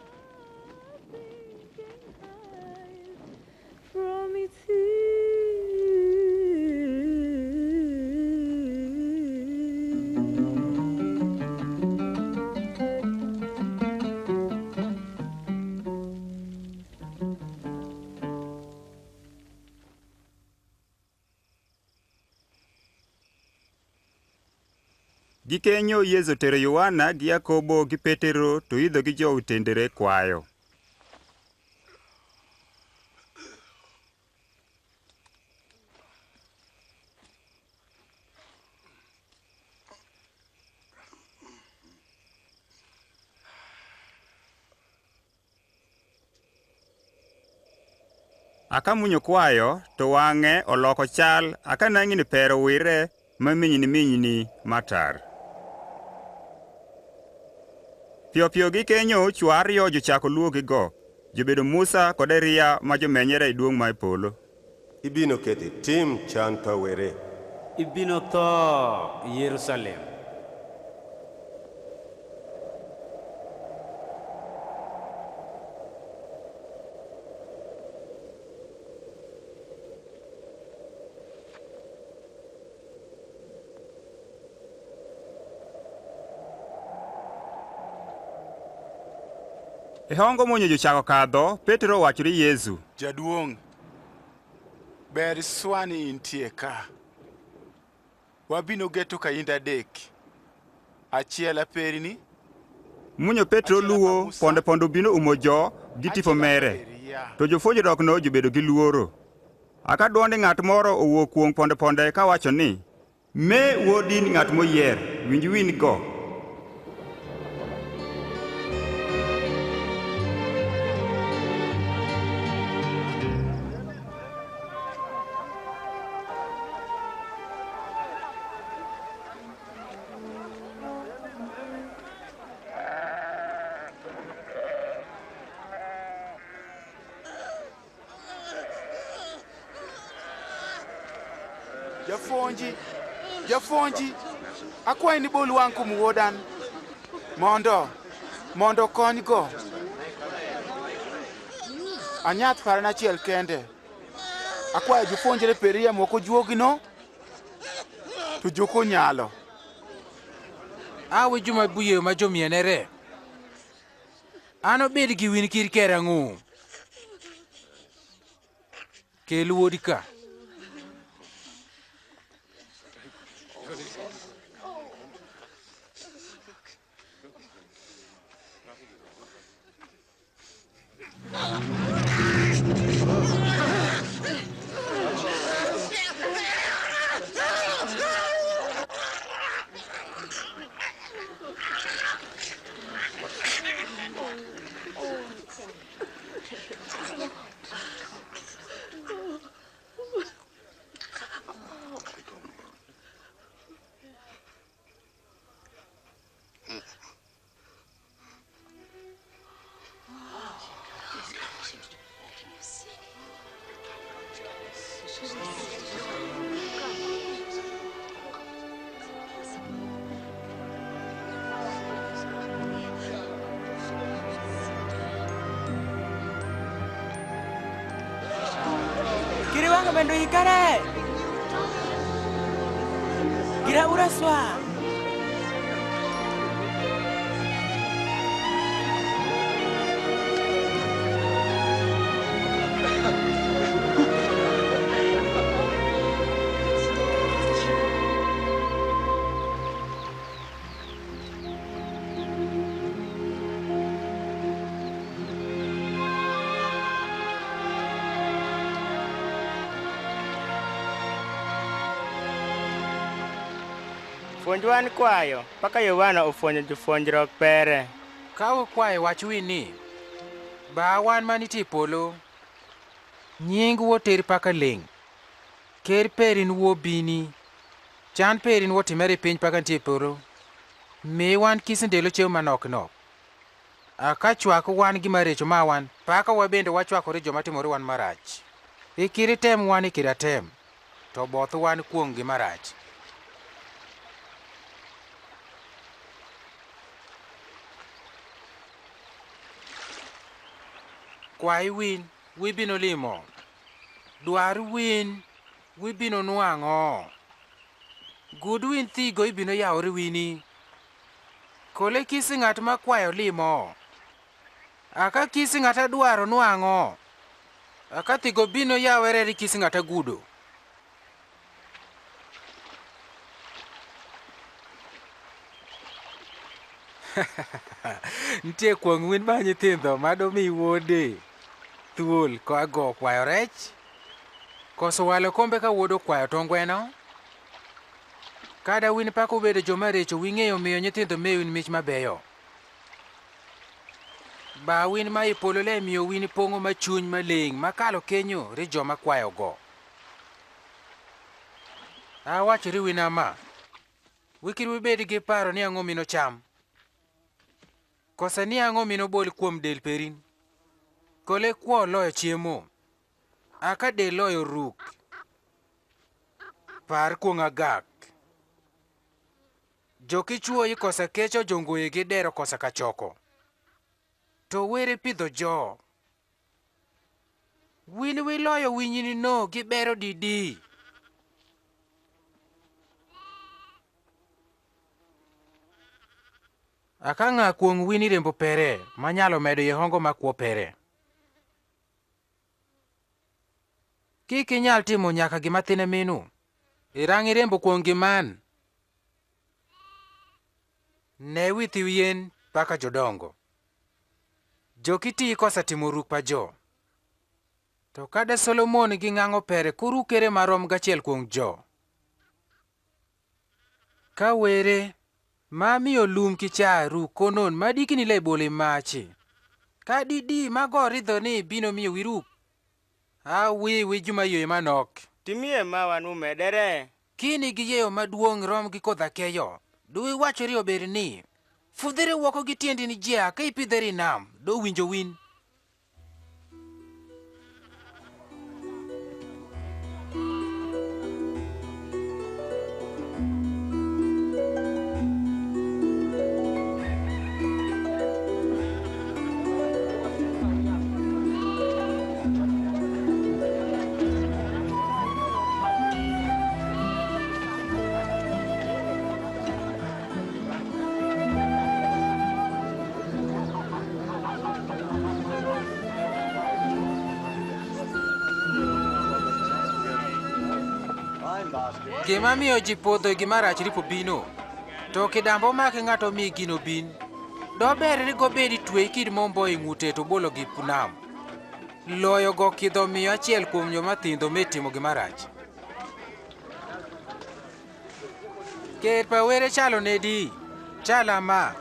Gikenyo Yesu otero Yohana gi Yakobo gi Petero to idho gi jo otendere kwayo. Aka munyo kwayo, to wang'e oloko chal, aka nang'ini pere owire, ma minyni minyni matar. Piyo piyo gikenyo chwo ariyo jochako luwo gigo, jobedo Musa kod Eria ma jomenyere e duong' ma e polo. Ibino kethi tim chan pa were. Ibino tho Yerusalem. E hongo monyo jochako kadho, Petero owacho ni Yesu, Jaduong', ber swa ni intie ka. Wabino geto ka inde adek. Achiel aperini. Munyo Petro luwo, ponde ponde obino umo jo gi tipo mere. To jopuonjrokno jobedo gi luoro. Aka dwond ng'at moro owuok kuom ponde ponde kawacho ni, Me wuod in ng'at moyier, winj win go. Japuonji, japuonji, akwayi ni bol wang' kuom wuodan, mondo, mondo okonygo. Anyath paran achiel kende. Akwayo jopuonjre peria moko juogino, to joko nyalo. Awe joma buye ma jomienere. An obed gi win kir kera ng'u. Kel wuodi ka. Bendoi kare. Gira ura swa. Pwonj wan kwayo, paka Yohana opwonjo jopwonjrok pere. Ka wukwayo, wach wi ni, Baa wan ma nitié e polo, nying wu oter paka leng. Ker peri ni wu obini. Can peri ni wu otimere e piny paka nitié e polo. Mi wan kisi ndelo cheu manok nok. A ka chwak wan gima recho ma wan, paka wa bende wachwakore jo ma timore wan marach. Ikiri tem wan ikiri atem, to both wan kuong gima rach. Kwai win, wi bino limo. Dwar win, wi bino nwang'o. Gud win thigo, ibino yawore wini. Kole kisi ng'at ma kwayo limo. A ka kisi ng'at adwaro nwang'o. A ka thigo bino yawere ri kisi ng'at agudo. Ntie kwong win ba nyithindo ma domi wode thuol ko ago kwayo rech? Koso walo kombe ka wuod okwayo tong' gweno? Kada win pako bedo jo maricho, wing'eyo miyo nyithindo me win mich mabeyo. Ba win ma i polo le miyo win pong'o ma chuny maleng' ma kalo kenyo ri jo ma kwayogo. Awacho ri win ama, wikir wibed gi paro ni ang'o mino cham, koso ni ang'o mino bol kuom del perin. Kole kwo loyo chiemo, a ka del loyo ruk. Par kuong' agak. Jo kichwoyi koso kecho, jongoyi gi dero koso ka choko. To were pidho jo. Win wiloyo winyini no gi bero didi. A ka ng'a kuong' wini rembo pere, manyalo medo yehongo ma kwo pere. Kik inyal timo nyaka gima thine minu. Irang irembo kuom giman. Ne withi wien paka jodongo. Jo kiti kosa timo ruk pa jo. To kada Solomon gi ng'ang'o pere kuru kere marom gachiel kuom jo. Ka were, ma miyo lum ki cha ru konon ma dikini le bole machi. Ka didi ma go ridho ni bino miyo wiruk. A wi wi juma yoyo manok. Timie ma wan umedere. Kini gi yeyo maduong' rom gi kodha keyo. Du iwacho ri ober ni, fudhere woko gi tiendi ni jia ka ipidhere nam, do winjo win. Gima miyo ji podho e gima rach ripo bino, to kidambo make ng'ato mi gino bin. Dober ni gobedi twey kid mombo e ng'ute to bolo gi nam. Loyo go kidho miyo achiel kuom joma thindho me timo gima rach. Ker pa were chalo nedi? Chalo ama.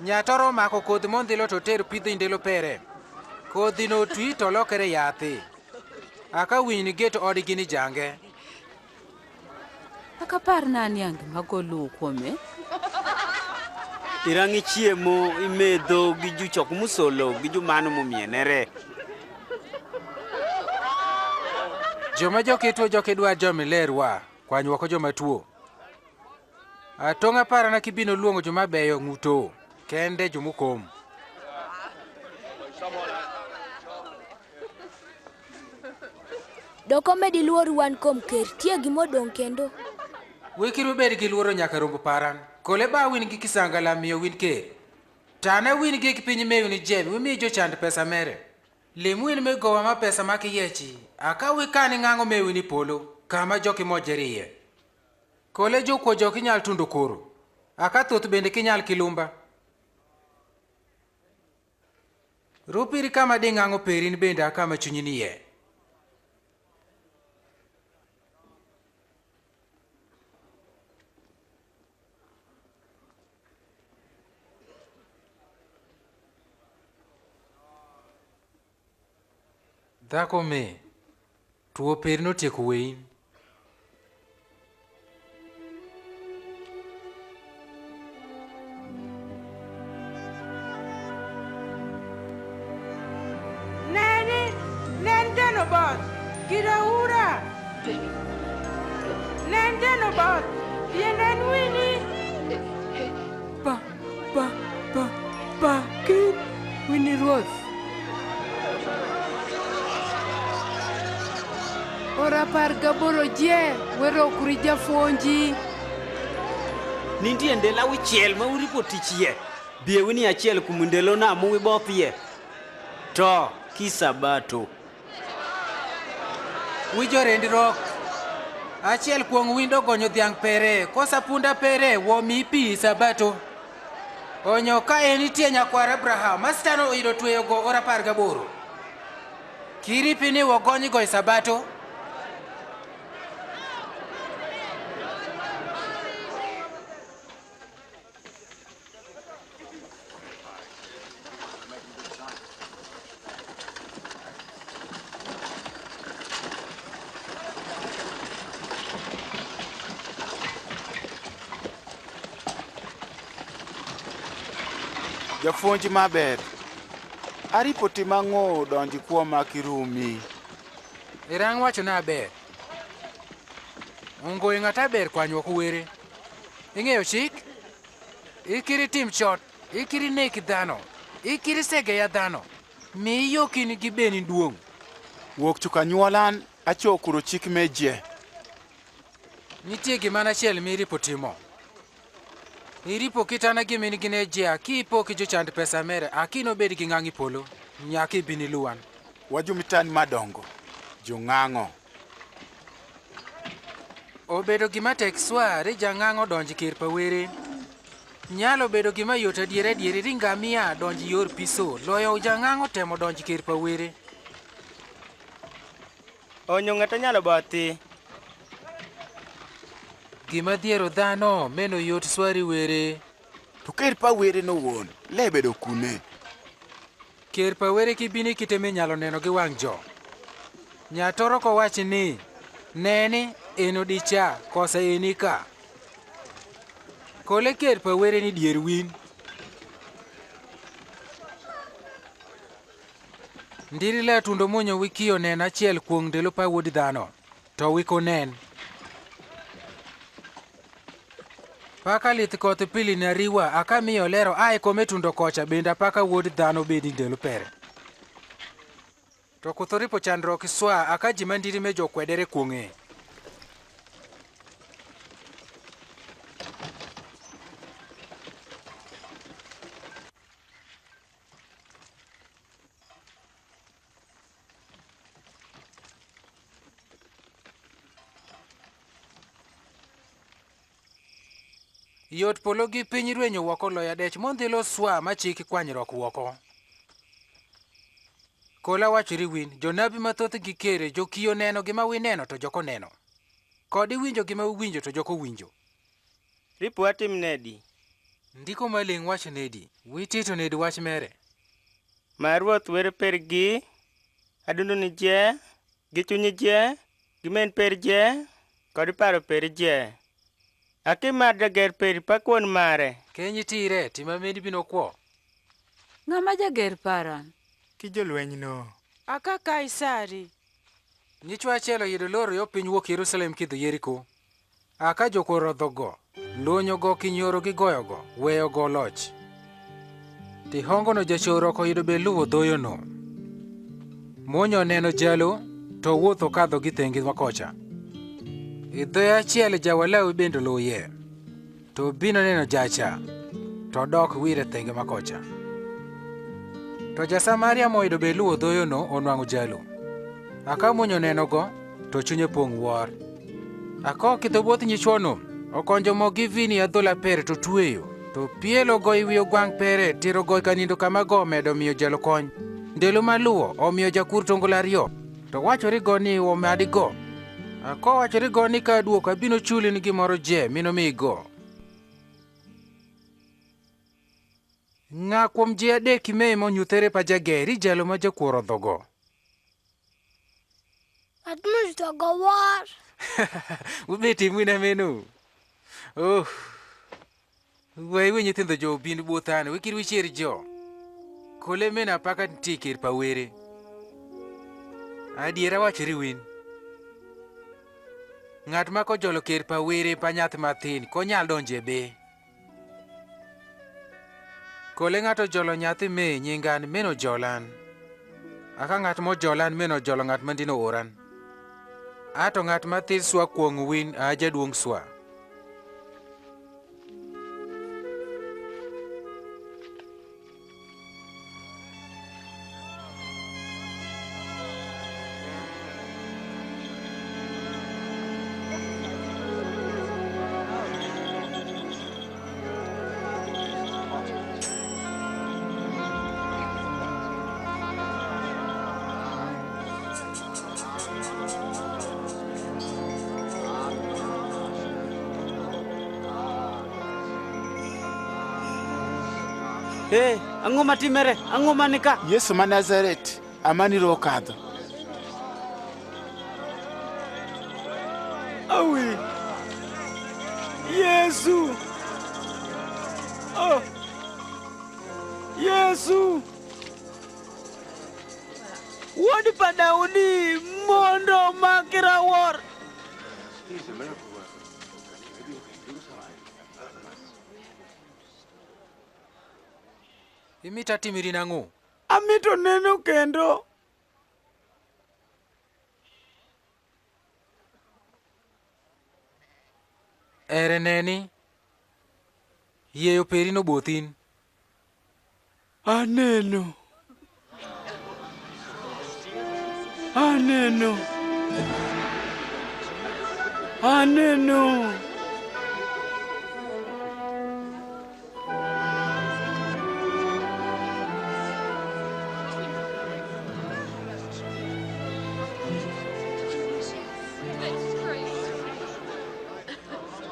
Nyatoro mako kodhi mondhilo to tero pidho indelo pere. Kodhino twi to lokere yathi. Aka winyni geto odgi ni jange. Aka par na niang gima goluwo kuome. Irang' ichiemo, imedho gi juchok musolo gi jumano mumienere. Joma jokitwo jokidwar jomi lerwa. Kwany woko joma tuo. Atong' aparana kibino luongo joma beyo ng'uto, kende joma okom. Dok omedi luor wan kom ker, tie gima odong kendo. Wekir wubed gi luoro nyaka rombo paran. Kole ba win gi kisangala miyo win ker. Tane win gi kipiny me win jeb, wimi jochand pesa mere. Lim win me gowa ma pesa ma kiyechi, aka wikan ngango me win polo, kama joki mojeriye. Kole jokuo joki nyal tundo koro, aka thuth bende kinyal kilumba. Rupiri kama di ngango perin bende akama chunyi niye. Dhako me, tuo peri notieko wein. Neni, nen jeno both, kida ura. Nen jeno both, ye nen wini. Pa, pa, pa, pa, kir, wini Ruoth. Ora apar gaboro je, wero kuri japuonji. Nindie ndelo auchiel ma uripo tich ye. Bie wini achiel kuom ndelo na muwi both ye. To, ki Sabato. Wi jorendi rok. Achiel kuong win dogonyo dhiang' pere, kosa punda pere, wo mi pi Sabato. Onyo ka en nitie nyakwar Abraham, ma Satan oyudo tweyo go ora apar gaboro. Kiripi ni wogony go e Sabato. Japuonj maber, aripoti mang'o donji kuoma kirumi? Irang wachona aber. Ongo e ng'at aber kwanyruok were. Ing'eyo chik? Ikiri tim chot, ikiri neki dhano, ikiri segeya dhano, mi iyokini gi beni duong'. Wuok chuk anyuolan, acho kuro chik me je. Nitie gimana achiel miripo timo. Iripo kitana gima in gi ne je, aki ipo ki jochand pesa mere, aki nobed gi ng'ang'i polo, nyaka ibini luwan. Wajumitan madongo, jong'ang'o. Obedo gima tek swa ri jang'ang'o donj kir pa were. Nyalo bedo gima yot adier adier ri ngamia donj yor piso, loyo jang'ang'o temo donj kir pa were. Onyo ng'ato nyalo bothi. Gima dhiero dhano meno yot swari were. To ker pa were no wuon, le bedo kune? Ker pa were kibini kite minyalo neno gi wang' jo. Nyatoro kowach ni, "Neni, en odi cha, kosa eni ka." Kole ker pa were ni dier win. Ndiri le atundo monyo wiki onen achiel kuong' ndelo pa wuod dhano. To wik onen. Paka lith koth pili na riwa, aka miyo lero ae kome tundo kocha benda paka wuod dhano bedi ndelo pere. To kuthoripo chandruok swa, aka ji mandiri me jokwedere kuong'e. Yot polo gi piny rwenyo woko loya dech mondhilo swa ma chik kwanyruok woko. Kola wachori win, jonabi mathoth gi kere, jokiyo neno gima wineno to joko neno. Kod iwinjo gima uwinjo to joko winjo. Ripo atim nedi? Ndiko maling' wacho nedi? Wi Tito nedi wach mere? Ma Ruoth were per gi, adundo ni je, gi chunyi je, gi men per je, kod paro per je. Aki mar jager per pa kuon mare. Kenyi tire, tima meni bino kwo. Ng'ama jager paran? Ki jolweny no. Aka Kaisari. Nyichwa achiel oyudo loro yo piny wuok Yerusalem kidho Yeriko. Aka jokuor odhogo, lonyogo kinyoro gigoyogo, weyogo loch. Tihongono jachoro koyudo be luwo dhoyono. Monyo neno jalo, to wuoth okadho gi thenge ma kocha. E dhoyo achiel ja wa Lawi bende oluwo yie, to obino neno jacha, to odok wire thenge ma kocha. To ja Samaria moyudo be luwo dhoyono onwang'o jalu. A ka muny onenogo, to chunye pong' wor. A ka okidho bwoth nyichwono, okonjo mo gi vini e adhol aper to tweyo, to pielogo i wi ogwang' pere, terogo ka nindo kama go omedo miyo jalu kony. Ndalo maluwo, omiyo jakur tongolo ariyo, to wachorigo ni omadigo. A ka owachorigo ni ka aduogo abino chuli ni gimoro je mi nomigo. Ng'a kuom ji adek-gi me monyuthere pa jager i jalu ma jakuor odhogo? Ng'at monyutogo wor. Ubet imu in ameno. Oh. We iwe nyithindo jo obin bothan, we kir wicher jo. Kole meno apaka nitie ker pa were. Adiera wachore win. Ng'at ma kojolo ker pa were pa nyathi mathin, konyal donje be. Kole ng'ato jolo nyathi me nyingan meno jolan. Aka ng'at mojolan meno jolo ng'at mandino oran. Ato ng'at ma thir swa kuong' win a jaduong' swa. Ee, ang'o matimere? Ang'o man ka? Yesu ma Nazareth, amani ro kadho. Awi! Yesu! Oh! Yesu! Wuod pa Daudi, mondo omaki rawor! Imito atimni ang'o? Amito neno kendo. Ere neni, yie operi noboth in. Aneno. Aneno. Aneno.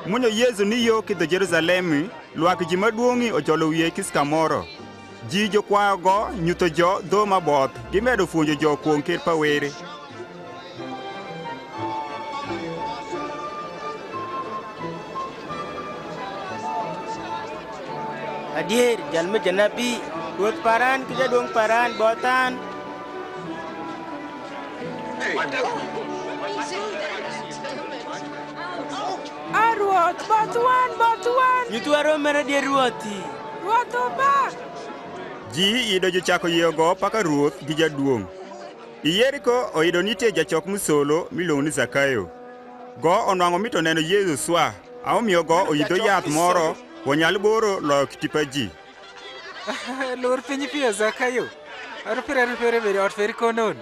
Mwonyo Yesu ni yo kidho Jerusalem, lwak ji maduong'i ojolo wiye kis kamoro. Ji jokwayogo nyutho jo dho maboth, gimedo puonjo jo kuom ker pa were. Adier, jal me janabi, Ruoth paran, ki jaduong' paran, both an. A Ruoth, both wan, both wan. Nyutwa roho mar adier, Ruothi. Ruoth opak. Ji yudo jochako yieyogo paka Ruoth gi jaduong'. I Yeriko oyudo nitie jachok musolo miluongo ni Zakayo. Go onwang'o mito neno Yesu swa, a omiyo go oyidho yath moro, wonyal boro loyo kitipa ji. Lor piny piyo, Zakayo. Arupere arupere bede ot peri konon.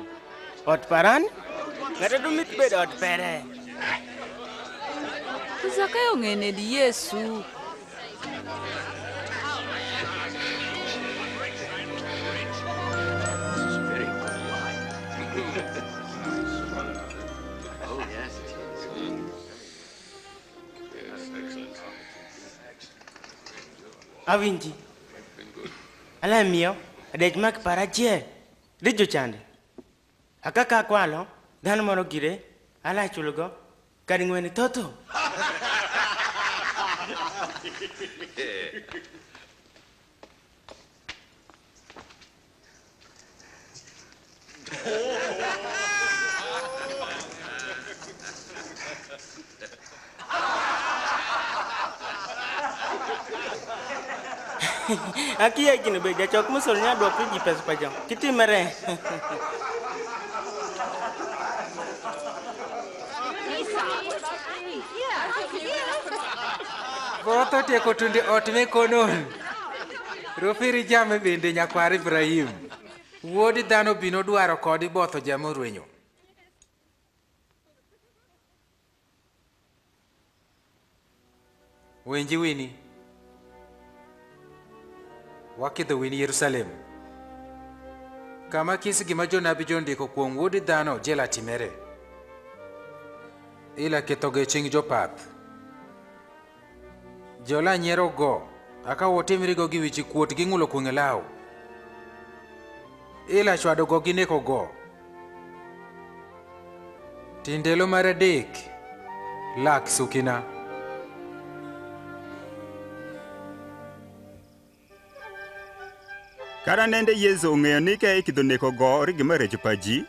Ot paran? Ng'ato dumit bed ot pere. Zakayo ng'ene di Yesu. Awinji. Ala miyo, adej mak para jie. Di juchande. Aka ka kwalo, dhano moro gire, ala chulogo, kadi ng'weni thotho. Akiya gini be jachok musol nya dwok ji pes pajo. Kitimere. Both otieko tundo e ot me konon. Rupiri jame bende, nyakwar Ibrahim. Wuod Dhano bino dwaro kodi both jame orwenyo. Winji wini. Wakidho wini Yerusalem, kama kis gima jonabi jondiko kuom Wuod Dhano jela timere. Ila kethogo e cing jopath. Jola nyierogo, aka wotimrigo gi wichikuot gi ng'ulo kweng'e law. Ila chwadogo gi nekogo. Ti ndelo mar adek, lak sukina. Kara nende Yesu ong'eyo ni ka ikidho nekogo ri gima recho pa ji,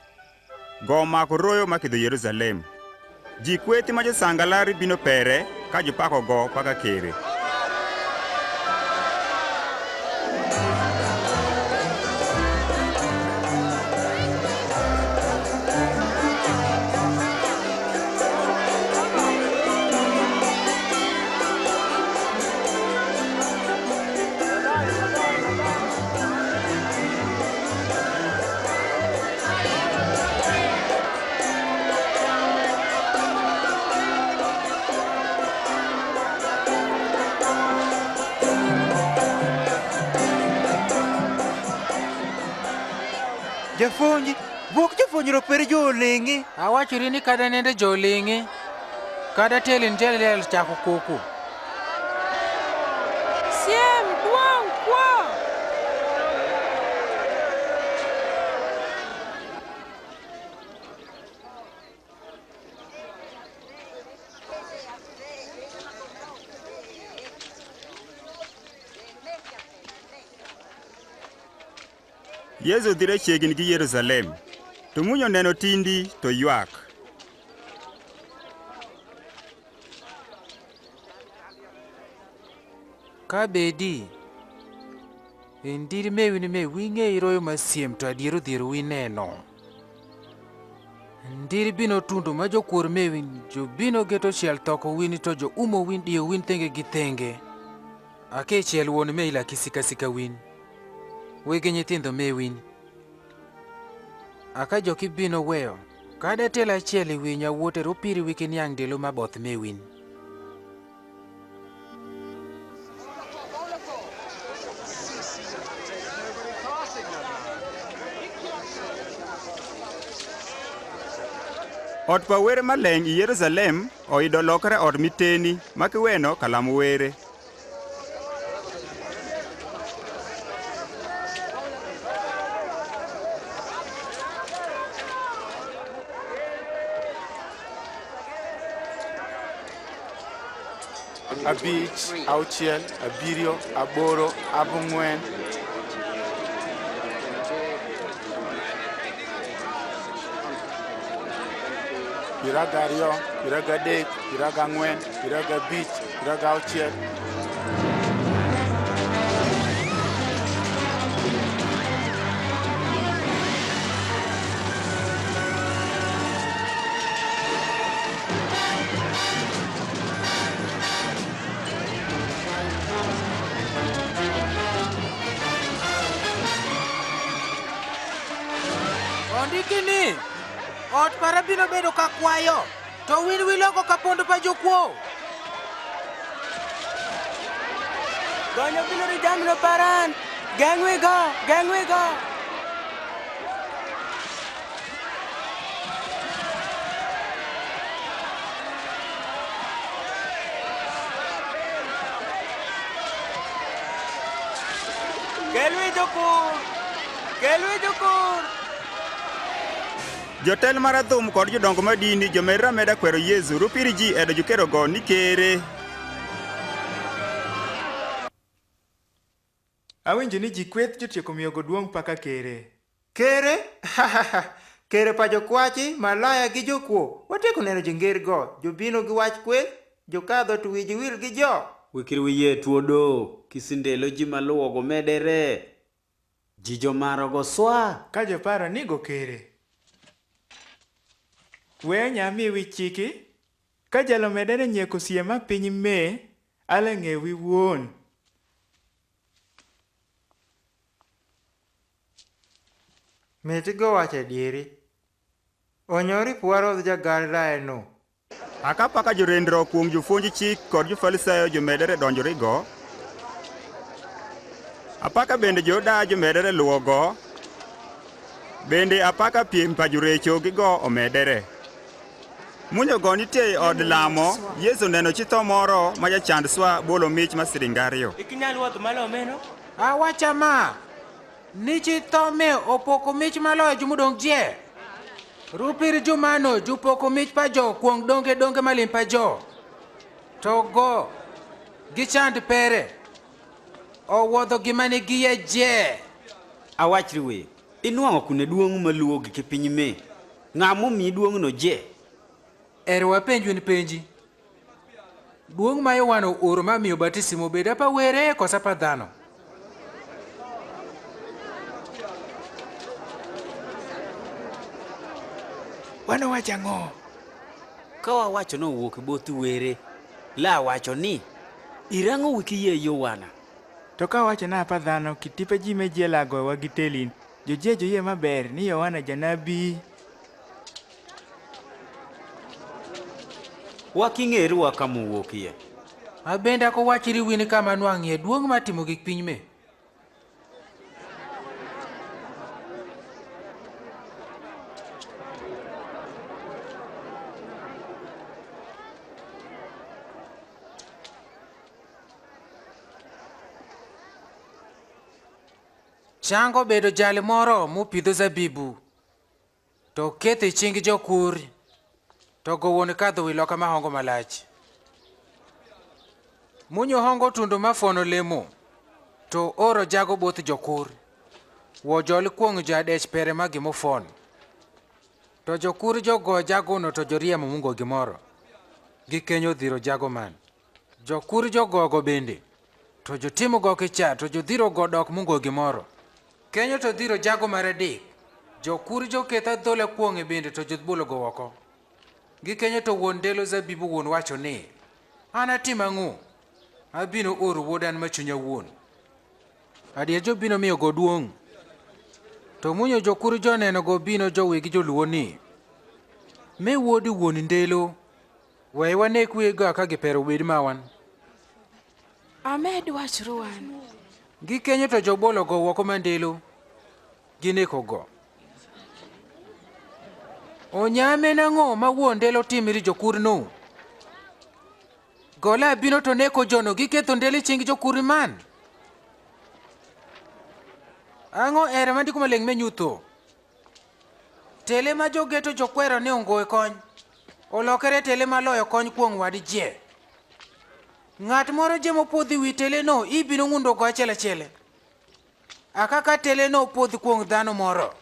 go mako royo ma kidho Yerusalem. Ji kwethi ma josangalari bino pere, ka jopako go paka kere. Japuonj, bwok japuonj ropere jo oling'i. Awachori ni kata nende jo oling'i, kata tiel in tiel liel chako koko. Siem duong' kwo. Yesu odhi ra chiegni gi Yerusalem, to mung'nyo neno tindi to ywak. Ka bedi, in dir mewin me wi ng'e iroyo ma siem to adier odhier wi neno. Ndir bino tundo ma jokwor mewin, jo bino geto chiel thoko win to jo umo win diyo win thenge gi thenge. Ake chiel won me ila kisikasika win. Wege nyithindo mewin. Aka jo kibino weyo, kada tiel achiel i winya wuote rupiri wiki niang' ndilo ma both mewin. Ot pa were maleng' i Yerusalem oido lokre ot miteni ma kiweno ka lam were. Abich, auchiel, abiriyo, aboro, abung'wen, piero ariyo, piero adek, piero ang'wen, piero abich, piero auchiel. Ondiki ni, ot para biro bedo ka kwayo, to win wiloko ka pondo pa jokwo. Gonyo biro ri jamno paran, geng'wigo, geng'wigo. Kelwe jokur! Kelwe jokur! Jotel mar adhum kod jodongo madini jomer ameda kwero Yesu, rupiri ji edo jukerogo ni kere. Awinjo ni ji kweth jotieko miyogo duong' paka kere. Kere? Kere pa jokwachi, malaya gi jokwo. Watieko neno jong'ergo, jobino gi wach kweth, jokadho to wiji wil gi jo. Wekir wiye tuodo, kisindelo ji maluwogo medere. Ji jomarogo swa. Ka joparo ni go kere. We nyami wi chiki. Ka jalo medere nyeko sie ma piny me, ale ng'e wi wuon. Miti go wacho adieri. Onyori pwaro dhi jagar raeno. Aka paka jorendro kuom jopuonj chik kod jo-Farisayo jomedore donjorigo, apaka bende jo-Yahudi jomedore luwogo, bende apaka piem pa jorecho gigo omedore. Munyogo nitie e od lamo, Yesu neno chi tho moro ma jachand swa bolo mich ma siling ariyo. Ikinyal wuoth malo meno? Awacho ma, ni chi tho me opoko mich maloyo jo modong' je. Rupir jumano jupoko mich pa jo kuong' donge donge malim pa jo. To go, gichand pere. Owuodho gima ne giye je. Awachri we, inwang'o kune duong' maluwo gi ki piny me? Ng'a momiyi duong'no je? Ero wapenj win penji. Duong' ma Yohana ooro ma miyo batisimo bed apa were koso apa dhano? Wan wawacho ang'o? Ka wawacho ni owuok e both were, la wacho ni, irang'o wi kiyie Yohana? To ka wawacho ni apa dhano, kitipe ji me jelago wa gi telin, jojie joyie maber ni Yohana janabi. Wak ing'eri wa ka mowuokie. Abenda kowachiri wini kama nwang'ie duong' ma timo gik piny me. Chango bedo jali moro mupidho zabibu, to ketho i chingi jokur, to go wuon kadho wi loka ma hongo malach. Munyo hongo tundo ma fono lemo, to oro jago both jokur, wo joli kuong' jadech pere ma gimo fon. To jokur jogo jagono to joriemo mungo gimoro, gikenyo dhiro jago man. Jokur jogogo bende, to jotimogo kicha, to jodhirogo dok mungo gimoro. Kenyo to dhiro jago mar adek, jokur joketh adhola kuong'e bende, to jodhbologo oko. Gikenyo to wuon ndelo zabibu wuon wacho ni, "An atim ang'o? Abino oro wuodan ma chunya wuon." Adier jobino miyogo duong'. To munyo jokur jonenogo bino jowegi joluwo ni, "Me wuodi wuon ndelo." We wanek wiyego aka gipero wed mawan. Amed wachruan. Gikenyo to jobologo woko mandelo, ginekogo. Onyame nang'o ma wuon ndelo timiri jokurno? Gola bino to neko jono giketho ndelo i chingi jokur man. Ang'o ere ma ndiko maleng' me nyutho? Tele ma jogeto jokwero ni ongoe kony, olokere tele maloyo kony kuom wad jie. Ng'at moro je mopodhi wi teleno ibino ng'undogo achiel achiel. Akaka teleno opodhi kuom dhano moro,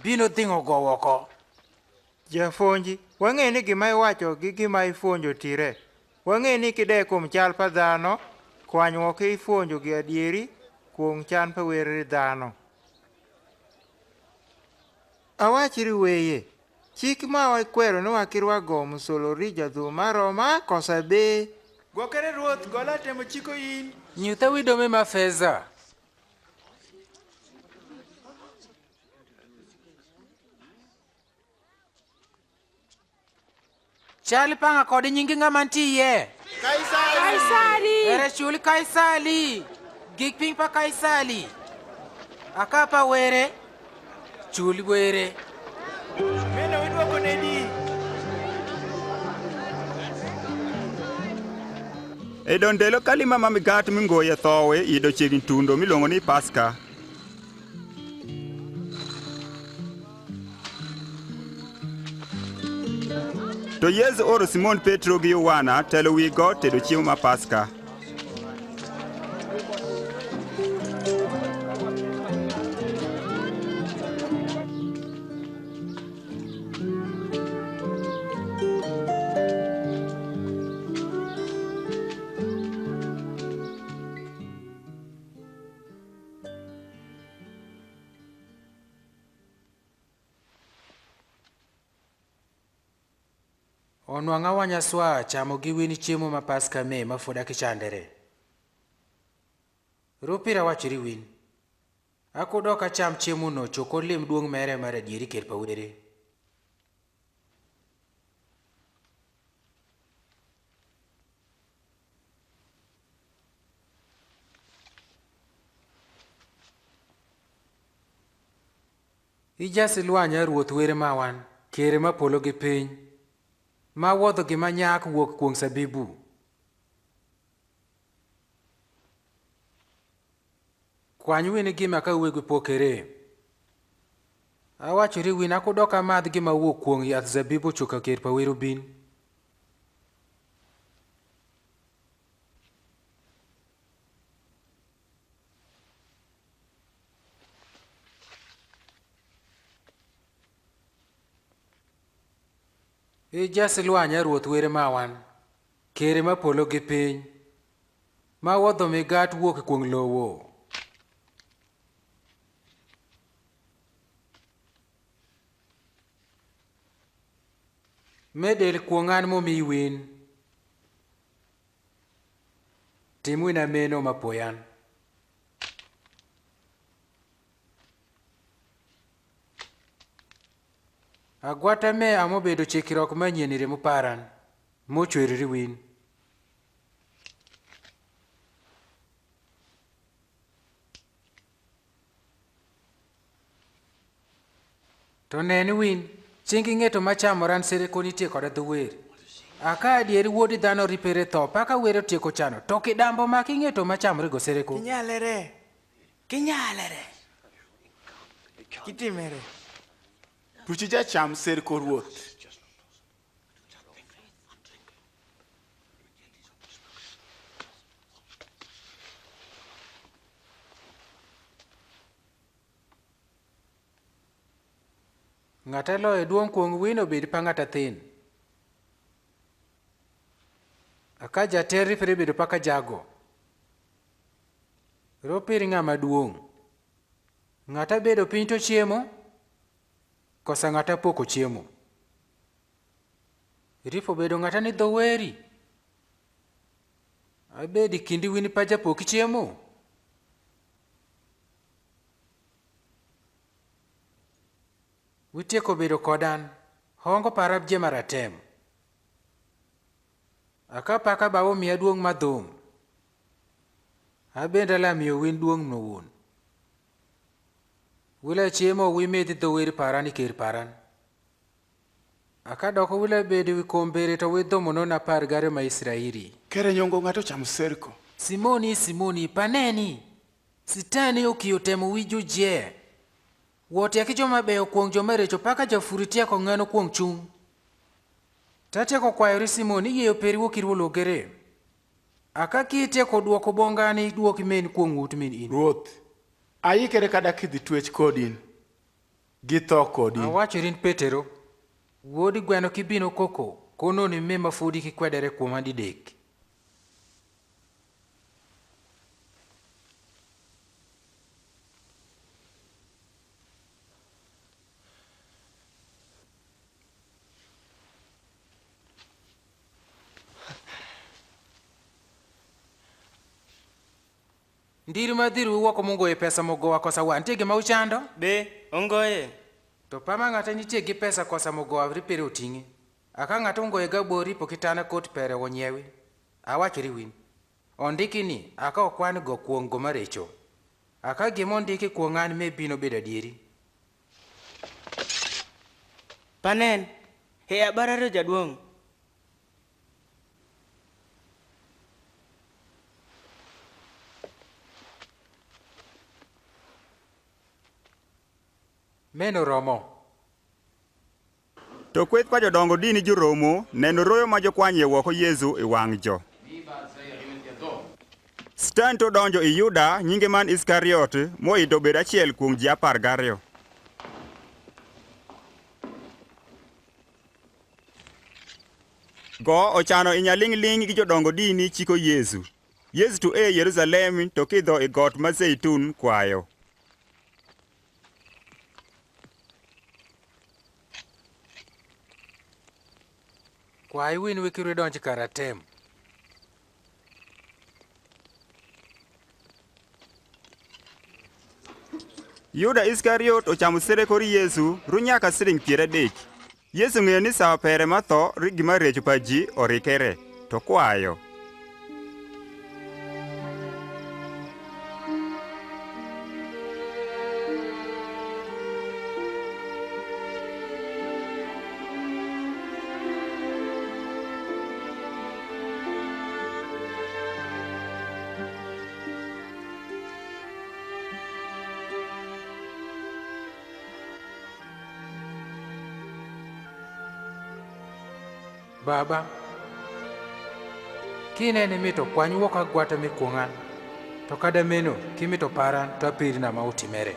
bino dhing'o go oko. Japuonji, wang'e ni gima iwacho gi gima ipuonjo tire. Wang'e ni kide kuom chal pa dhano, kwanyruok ipuonjo gi adieri kuom chan pa weri dhano. Awachri weye, chik ma wakwero ni wakirwa go musolo ri jadhu ma Roma kosa be? Gwokere Ruoth, gola temo chiko in. Nyutha wi dome ma fedha. Chal pang'a kod nying ng'ama nitie. Kaisari. Kaisari. Ere chul Kaisari gik piny pa Kaisari. Akapa were, chul were. Meno idwoko nedi? E dondelo kalima ma migat mingoye thowe ido chiegni tundo miluongo ni Paska. To Yesu oro Simon Petro gi Yohana telo wi got tedo chiemo ma Paska. Onwang' awany aswa chamo gi win chiemo ma Paska me ma fod akichandere. Ropir awacho ri win, akudok acham chiemo no chok olim duong' mere mar adieri ker pawere. Ijasi lwanya Ruoth were ma wan, kere ma polo gi piny, ma wodho gima nyak wuok kuong' sabibu. Kwany win gima ka wegi pokere. Awacho ri win, akudok amadh gima wuok kuong' yath zabibu chuka ker pawero bin. Ijasi lwanya Ruoth were ma wan, kere ma polo gi piny, ma wodho mi gat wuok kuong' lowo. Me del kuong' an momi win. Tim win ameno ma poyan. Agwata me amo bedo chikirok manyien ire muparan, mochweri ri win. To nen win, chingi ng'eto ma chamo ran sere ko nitie koda dho wer. Aka adieri wuodi dhano ripere tho, paka wero tieko chano, to kidambo maki ng'eto ma chamore go sere ko. Kinyalere. Kinyalere. Kitimere. Puchi jacham ser ko ruoth. Ng'ata loye duong' kuong' win obed pa ng'ata thin. Aka jater ripere bedo paka jago. Ropiri ng'ama duong'. Ng'ata bedo piny to chiemo, kosa ng'ata poko chiemo. Ripo bedo ng'ata ni dho weri. Abedi kindi win pa japoki chiemo. Witieko bedo kodan, hongo parab je maratem. Aka paka bawo miya duong' madhum. Abenda la miyo win duong' mno wun. Wila chiemo wi medhi dho weri paran iker paran. Aka doko wila bedi wi kombere to wi dhomo non apar gare ma Israeli. Kere nyongo ng'ato chamo serko. Simoni, Simoni, paneni. Sitani okiyo temo wiju je. Wuoth ya ki joma beyo kuong' joma recho paka jafuri tieko ng'ano kuong' chung'. Tatieko kwayo ri Simon, iyeyo peri wokir wologere. Aka kitieko duoko bongani duoki men kuong' wut min in. Ruoth, ayikere kada kidhi twech kodin. Githo kodin. Awacho rin Petero, wuodi gweno kibino koko, kono ni me mafudi kikwedere kuoma didek. Ndiri madhiri wuwoko mungoye pesa mogowa kosa wa ntie gima uchando? Be, ongoye. To pama ng'ata nitie gi pesa kosa mogowa ripere oting'e. Aka ng'ata ongoye gabori pokitana kot pere wonyewi. Awacho ri win. Ondiki ni, aka okwan go kuong' go marecho. Aka gima ondiki kuong' an me bino bedo adieri. Panen, he abararo jaduong'. Meno romo. To kweth kwa jodongo dini joromo neno royo ma jokwanye woko Yesu i wang' jo. Stan to donjo i Yuda, nyinge man Iskariot, moidho bedo achiel kuom ji apar gariyo. Go ochano i nyaling'ling' gi jodongo dini chiko Yesu. Yesu to e Yerusalem to kidho i got ma Zeitun kwayo. Kwa iwin wiki rwe donj kar atem. Yuda Iskariot ocamo sere kor Yesu, ru nyaka silingʼ pier adek. Yesu ng'eyo ni sa opere ma tho ri gima reco pa ji orikere, to kwayo. Baba, ki nene mito kwany wok agwata mi kwong'an, to kada meno ki mito paran to aperi na ma utimere.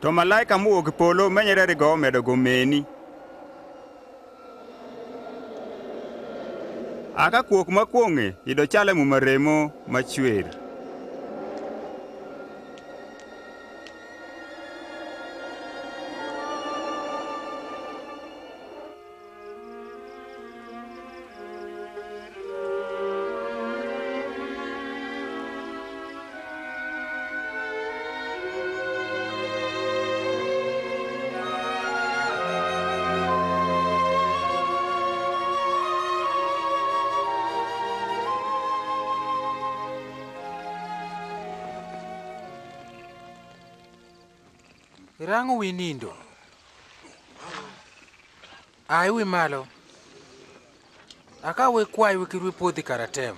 To malaika mowuok e polo menyere arigo medo go meni. A ka kwok ma kwong'e ido chale muma remo ma chwer. Rang wi nindo. Ai wi malo. A ka we kwai we ki rwe podhi kar atem.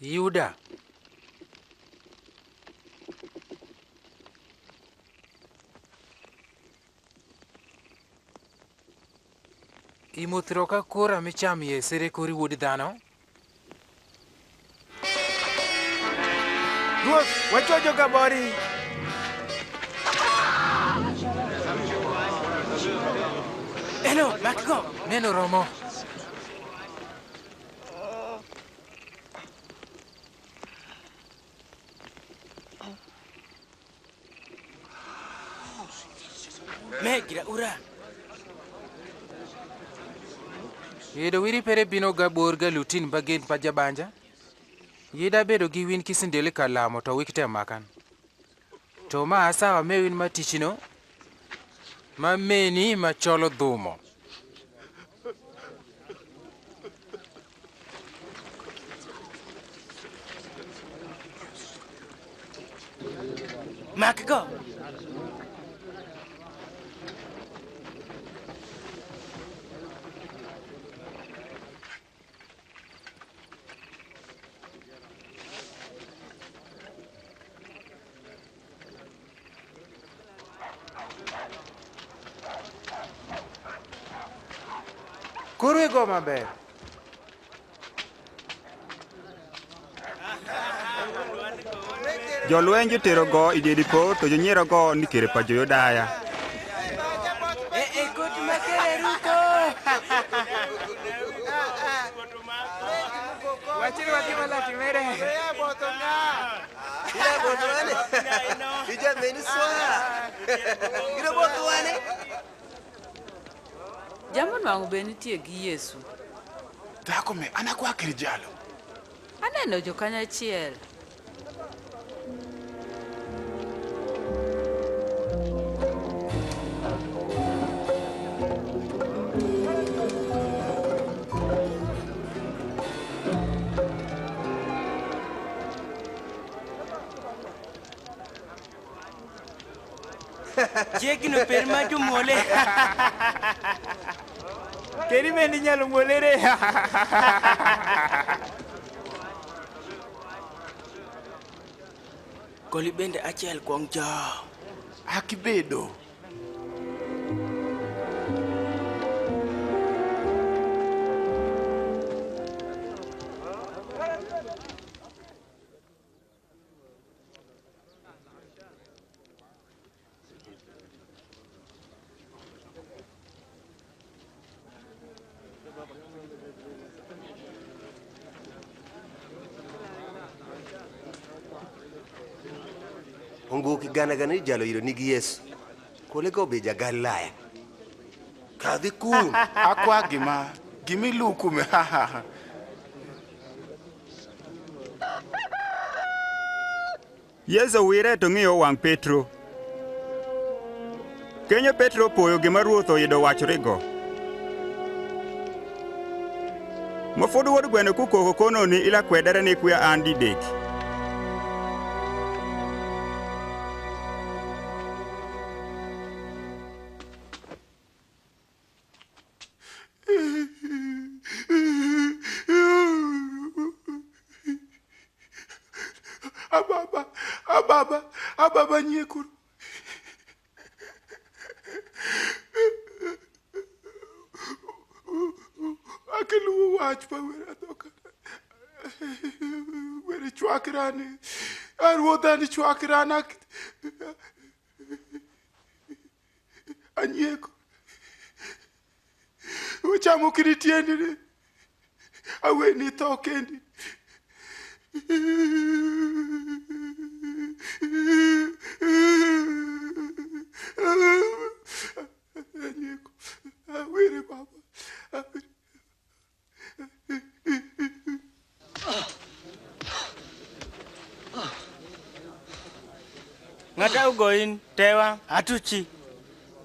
Yuda. Imuth ro ka kura mi cham ye sere kuri Wuod Dhano? Ruoth, wachojo ka bori. Eno, makgo. Neno romo. Me gira ura. Yedo wiri pere bino ga bor ga lutin bagen pa jabanja. Yeda bedo gi win kisindeli ka lamo to wikte makan. To ma asawa me win ma tichino. Ma meni ma cholo dhumo. Makgo. Kuru igo maber. Jolweny jotero go i dier di por, to jonyiero go ni kere pa jo-Yudaya. E, e, kot makere ruko. Wachiri wati malati mere. Ila boto wane. Ija meni swa. Ila boto wane. Jambo nwang'o bende nitie gi Yesu. Dhako me, an akwa kir jalo. Aneno jo kanyachiel. Jekino per ma to muole. Keri mendi nyalo muolere. Koli bende achiel kuom jo. Akibedo. Ongo ki ganagana ijalo yiro nigi Yesu. Kole ko be ja Galilaya. Kadhi kun. Akwa gima, gimi lukume. Yesu wire to ng'iyo wang' Petro. Kenyo Petro opoyo gima Ruoth oyudo wachorego. Mafud wuod gweno kukoko kono ni ila kwedere ni kwia an didek. Ababa, ababa, ababa nyekuru. Akilu wach pa were adoka. Were chwakirani. Arwodani chwakirani. Anyeko. Uchamo kiri tiendene. Awe ni tho kendi. Anyeko. Awere baba. Awere. Ng'ata ugoin tewa atuchi.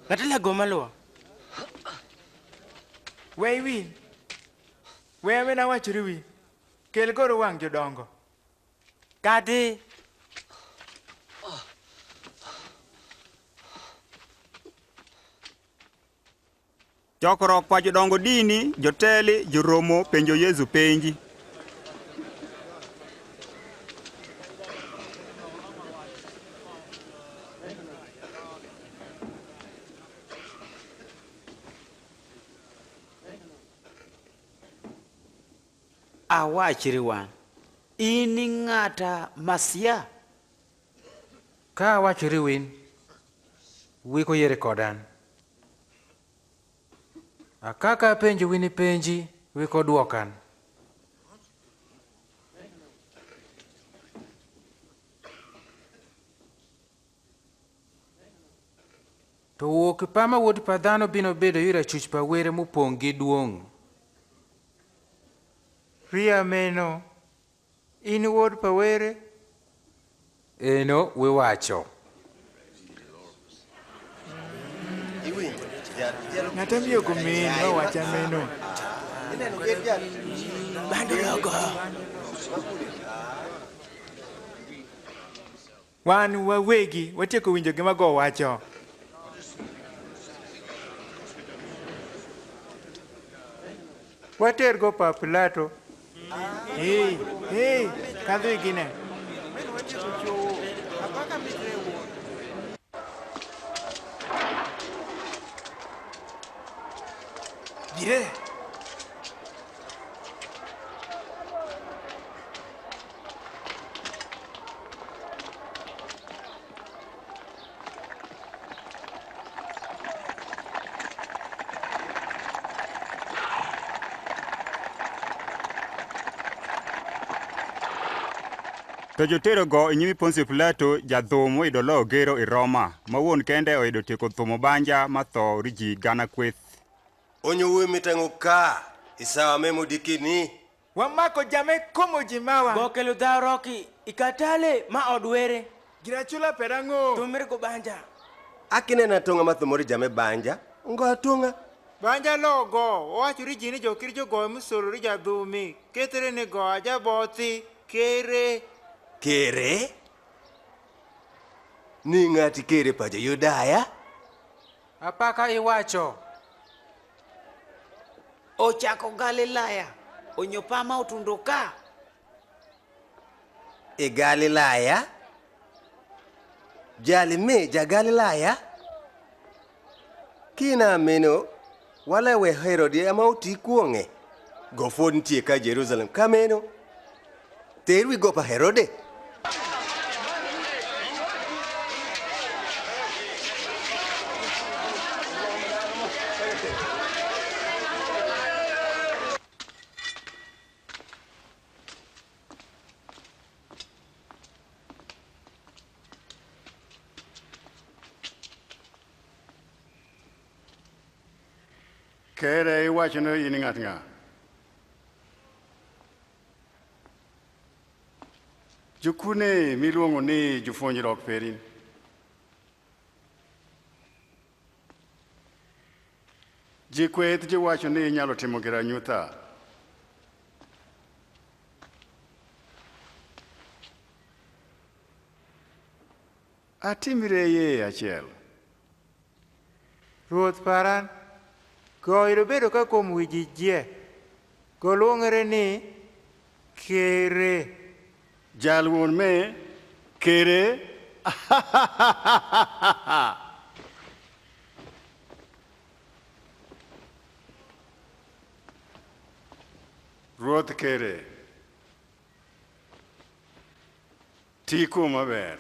Ng'ata lago maluwa. Wei win. Wei amena wachuri win. Kel goro wang' jodongo. Kadhi. Chokruok pa jodongo dini, joteli, joromo penjo Yesu penji. Awachri wan, in ng'ata Masia? Ka awachri win, wik oyere kodan. Akaka apenji wini penji, wik odwokan. To wuo kipama Wuod pa Dhano bino bedo ir achuch pa were mopong' gi duong'. Ria meno, in Wuod pa were? Eno, wiwacho. Ng'ata miyo gumin ma wacha meno. Bando logo. Wan wawegi watieko winjo gima go wacho. Watergo pa Pilato. Hei, hei, kadhi gine. Gire. To joterogo i nyimi Ponsio Pilato, jadhum moyudo lowo gero i Roma, ma wuon kende oyudo tieko thumo banja ma tho ri ji gana kweth. Onyo wuoyi mitang'o ka, i sawa memo dikini. Wamako jame komo ji mawa. Gokelo dhaw roki, ikatale ma od were. Gira chula pera ng'o? Tumir go banja. Akinena tong'a ma thumori jame banja, ngo atong'a. Banja logo, owacho ri ji ni jokir jogoyo musoro ri jadhumi, ketere ni go aja bothi, kere. Kere? Ni ng'ati kere pa jo Yudaya? Apaka iwacho. Ochako Galilaya, onyopa ma otundo ka. E Galilaya? Jali me ja Galilaya? Kina meno, wala we Herode ama oti kuong'e. Go fod nitie ka Jerusalem. Kameno. Ter wi gopa Herode. Kere iwacho ni in ngat ng'a? Jukune miluongo ni jupwonjrok peri. Ji kweth ji wacho ni inyalo timo gir anyutha. Atimre ye achiel. Ruoth, paran, goyo bedo ka kom wi ji je, golwong're ni Kere. Jal wuon me Kere. Ruoth Kere. Ti kuom maber.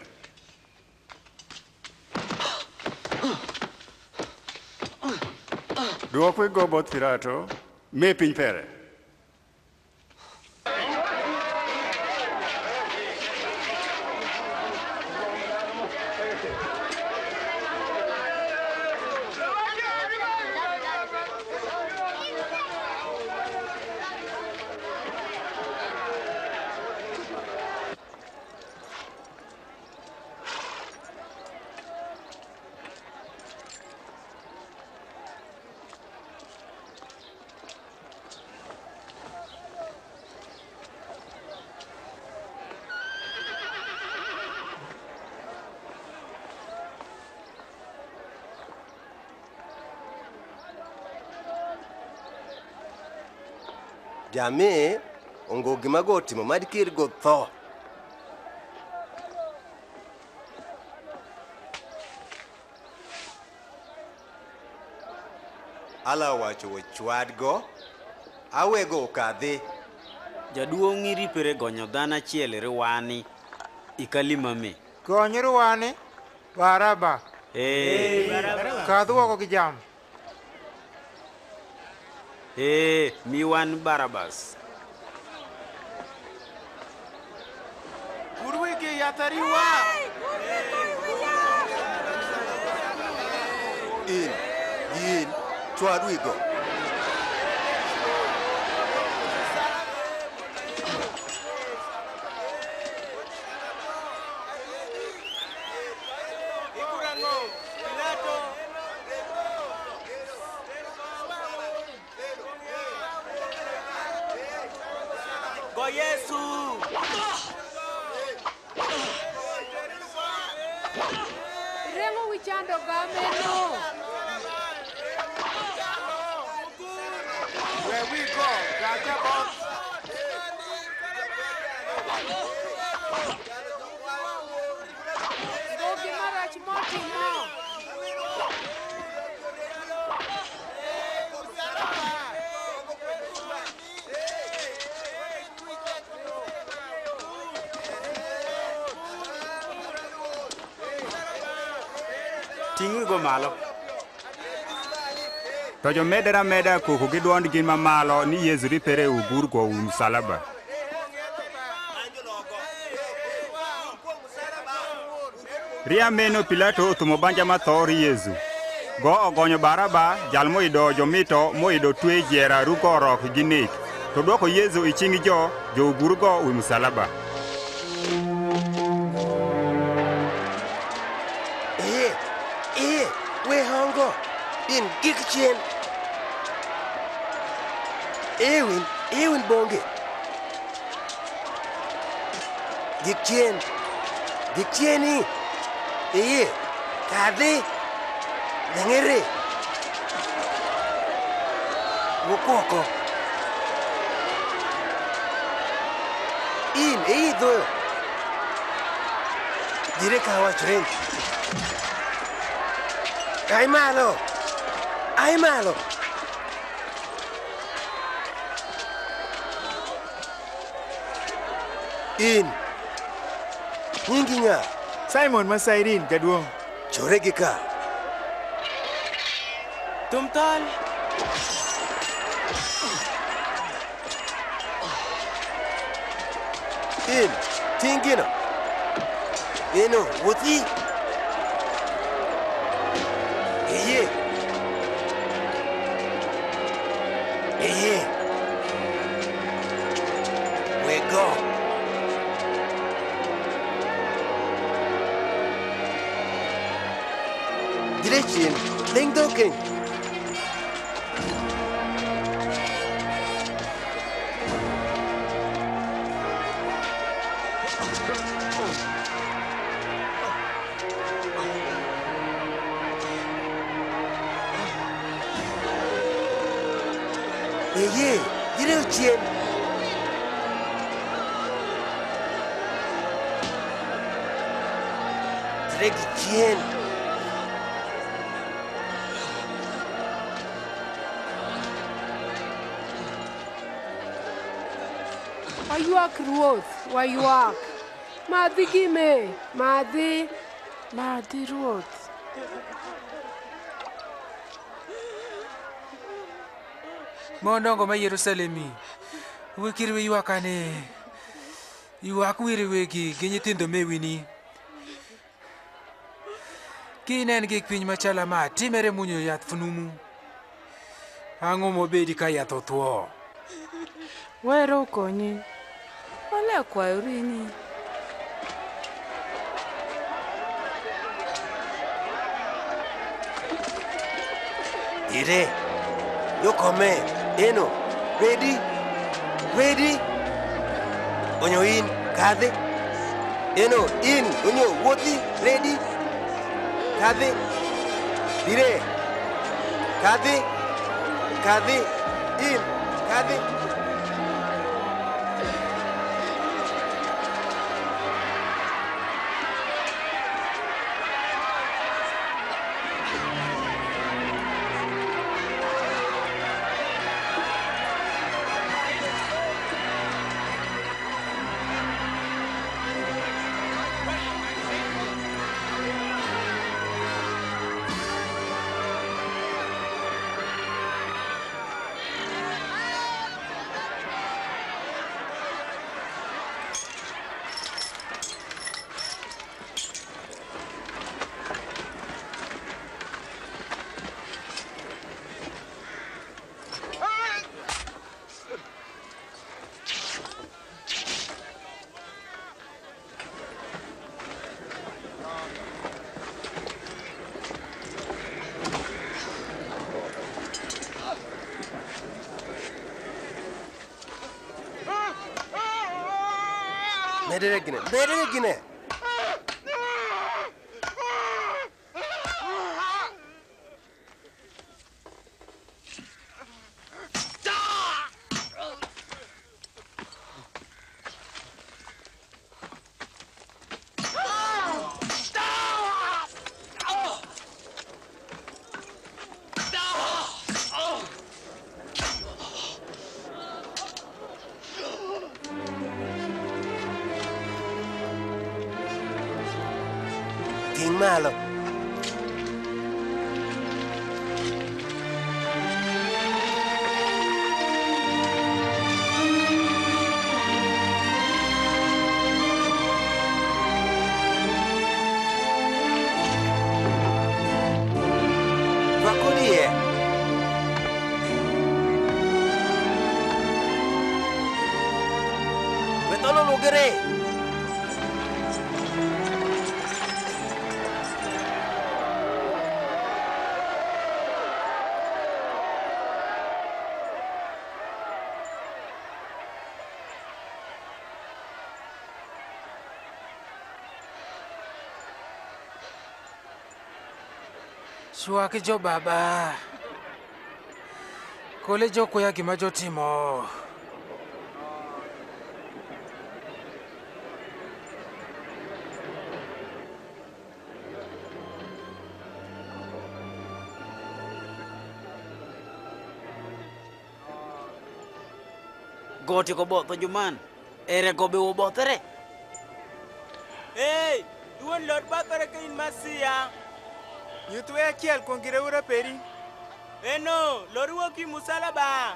Dwok wi go both Pilato, me piny pere. Jami ongo gima go timo mad kir go tho. Ala wacho we chwad go, awe go kadhi. Jaduong' iripere gonyo dhano achiel iri wani, ikalima me. Gonyuru wani, Baraba. Ee. Kadhu oko gi jam. Ee, mi wan Barabas. Gur wi gi yath ariwa. In, in, chwad wi go. Go Yesu. Rengo wi chando gameno. Where we go, Gaja boss. Go gi marach moti mo. Ting' wigo malo. To jomedore ameda koko gi dwondgi mamalo ni Yesu ripere e ugur go wi musalaba. Ri ameno Pilato othumo banja ma tho ri Yesu. Go ogonyo Baraba, jal moido jomito moido twe jera rugo rok gi nek, to dwoko Yesu i cing jo, jo ugur go wi musalaba. Ee, ee, we hongo, in gik chien. Ewin, ewin bonge. Gik chien. Gik chien i. Iye. Kadhi. Nengere. Wuok oko. In, ei dhoyo. Dire ka wachre. Ai malo. Ai malo. In. Nyingi ng'a? Simon ma Sairin, jaduong'. Chore gi ka. Tum tal. In, ting' gino. Eno, wuothi. Iye. Ee, we gø. Dile cin, leng dø keny. Ee, dile cin. Dile cin. Wa ywak Ruoth, wa ywak. Madhi gi me, madhi. Madhi Ruoth. Mon døngo me Yerusalemi, wekir we ywak ane. Ywak wir wegi gi nyithindo me wini. Ki nen gik piny machal ama timere munyo yath fnumu. Ang'o mobedi ka yath othwo? Were okonyi. Ole kwayo rini. Ire. Yo kome. Eno. Wedi. Wedi. Onyo in. Kadhi. Eno. In. Onyo. Woti. Redi. Kadhi. Dire. Kadhi. Kadhi. In. Kadhi. Medere gine, medere gine. Ting malo. Wa kodi ye? Wetolo lugere. Chwa ki jo baba. Kole jo kuya gima jo timo. Goti ko boto juman. Ere gobe wo botere. Ei, duwon lor batore ke in Masia. Nyutwe achiel kuom gire ura peri. Eno, lor wuo ki musalaba.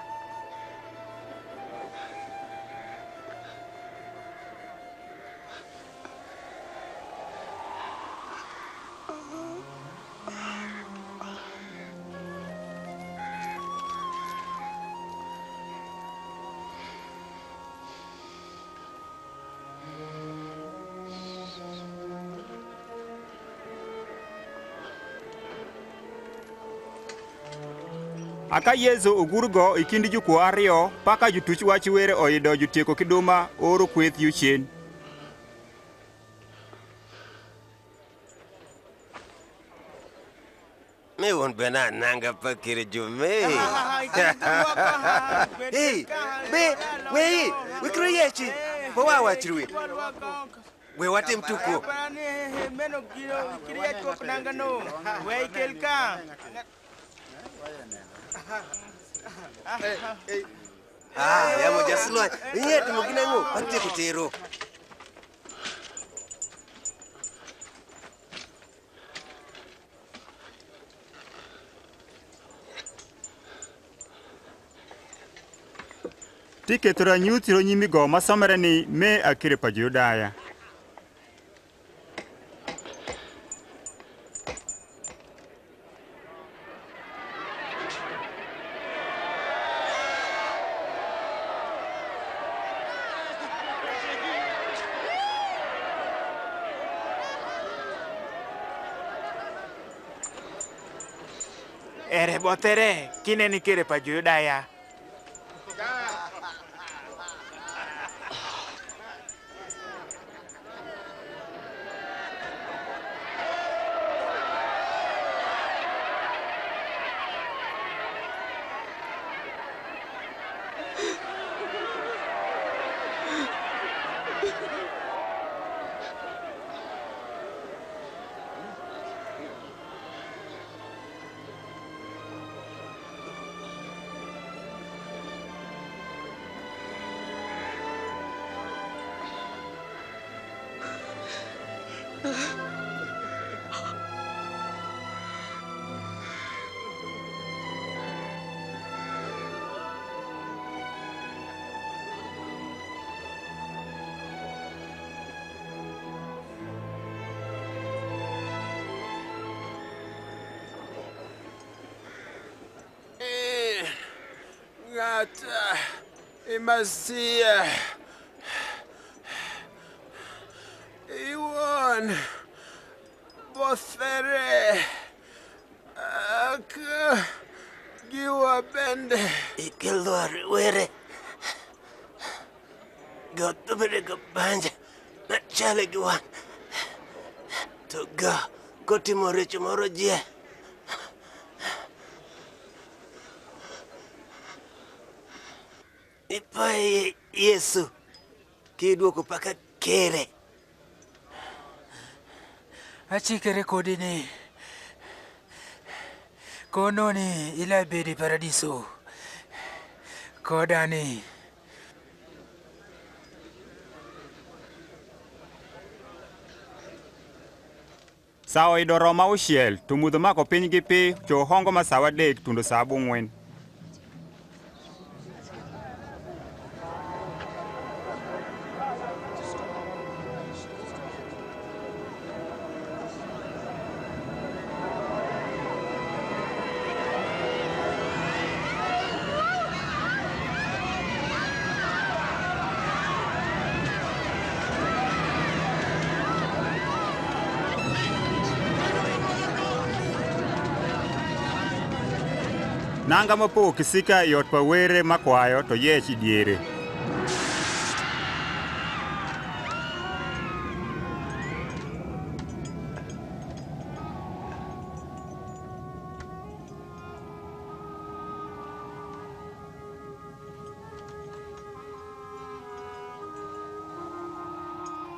Aka Yesu ogur gø i kindi jukwo ariyo, paka jutuc wac were oidø jutyeko ki duma, oro kweth yucin. Mi wun bene ananga pa kiri ju mi. Ei, be, wei, wei kiri yechi. Bo wa wa chiri wi. Wei watim tuku. Ah, ya mo jasulwa. Iye timo gina ngo. Pati kutero. Ti ketho ra nyuth ro nyimi gø ma somere ni me akire pa Judaya. Ere botere, kine ni kire pa Judaya. Ngata, i Masiya, i won, botere, aka giwa bende. Ikelwar were. Gø tubere gø banje. Na chale giwan. To gø koti more chumoro jie. Ipaye Yesu, ki duoko paka kere. Achikere kodi ni, kono ni ila bedi paradiso. Kodani. Sawa oidho rom auchiel, to mudho omako piny gi pi, cho hongo ma sawa adek tundo sa abung'wen. Nanga mopogo kisika i ot pa were ma kwayo to yie ci dyere.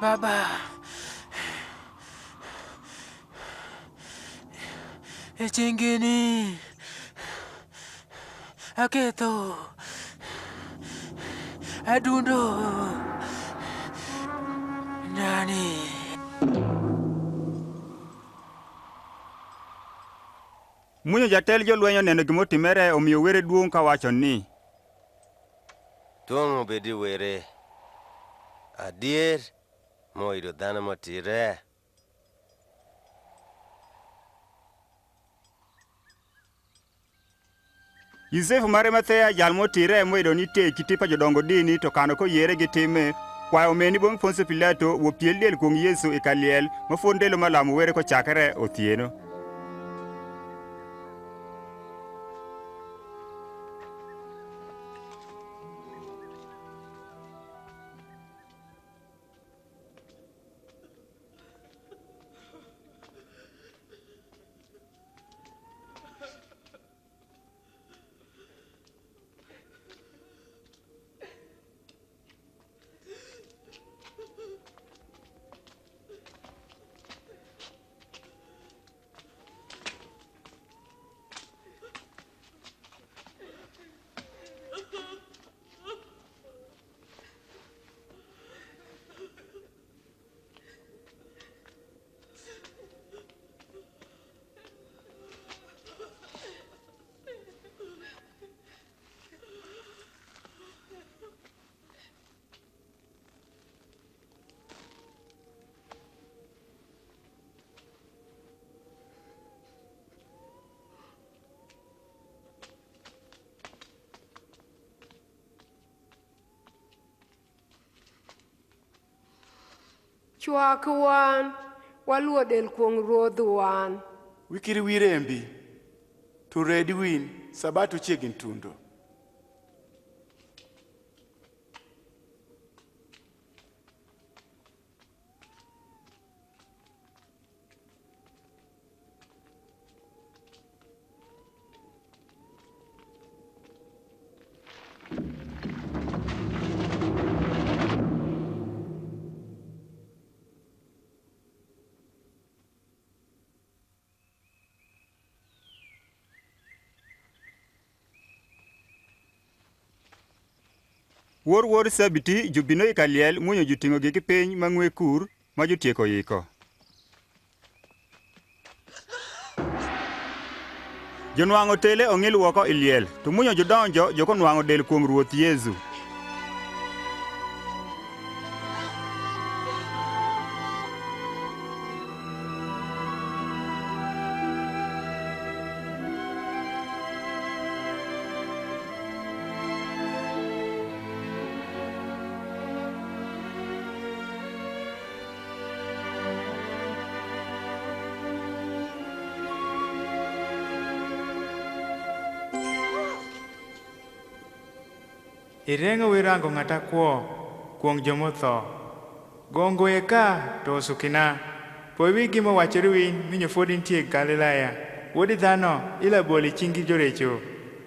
Baba, e cingini aketho adundo nani. Mwinyo jatel jolweny oneno gima otimere, omiyo were duong' kawacho ni, Duong' obed i were. Adier, moyudo dhano motirre. Yosef mar Arimathea, jal motirre moyudo nitie kite pa jodongo dini, to kano koyiere gi time, kwayo omin ni bong' Ponsio Pilato wuo piel liel kuom Yesu i kar liel, ma pwod ndalo ma lamo were kochakre othieno. Chwa ki wan, waluo del kwong Ruodh wan. Wikiri wire mbi, to redi win, Sabato chiegni tundo. Wor wor sabiti ju bino i ka liel, mwinyo ju ting'o giki piny ma ngwe kur ma ju tieko iko. Ju nwang'o tele ong'il woko i liel, to mwinyo ju donjo, ju ko nwang'o del kwong Ruoth Yesu. Ireng'o wirango ng'at akwö kwong jo motho. Go ngwe ka to osukina. Pwe wi gima wachori winy, mwinyo pod intie Galilaya. Wuodi Dhano ila boli chingi jorecho.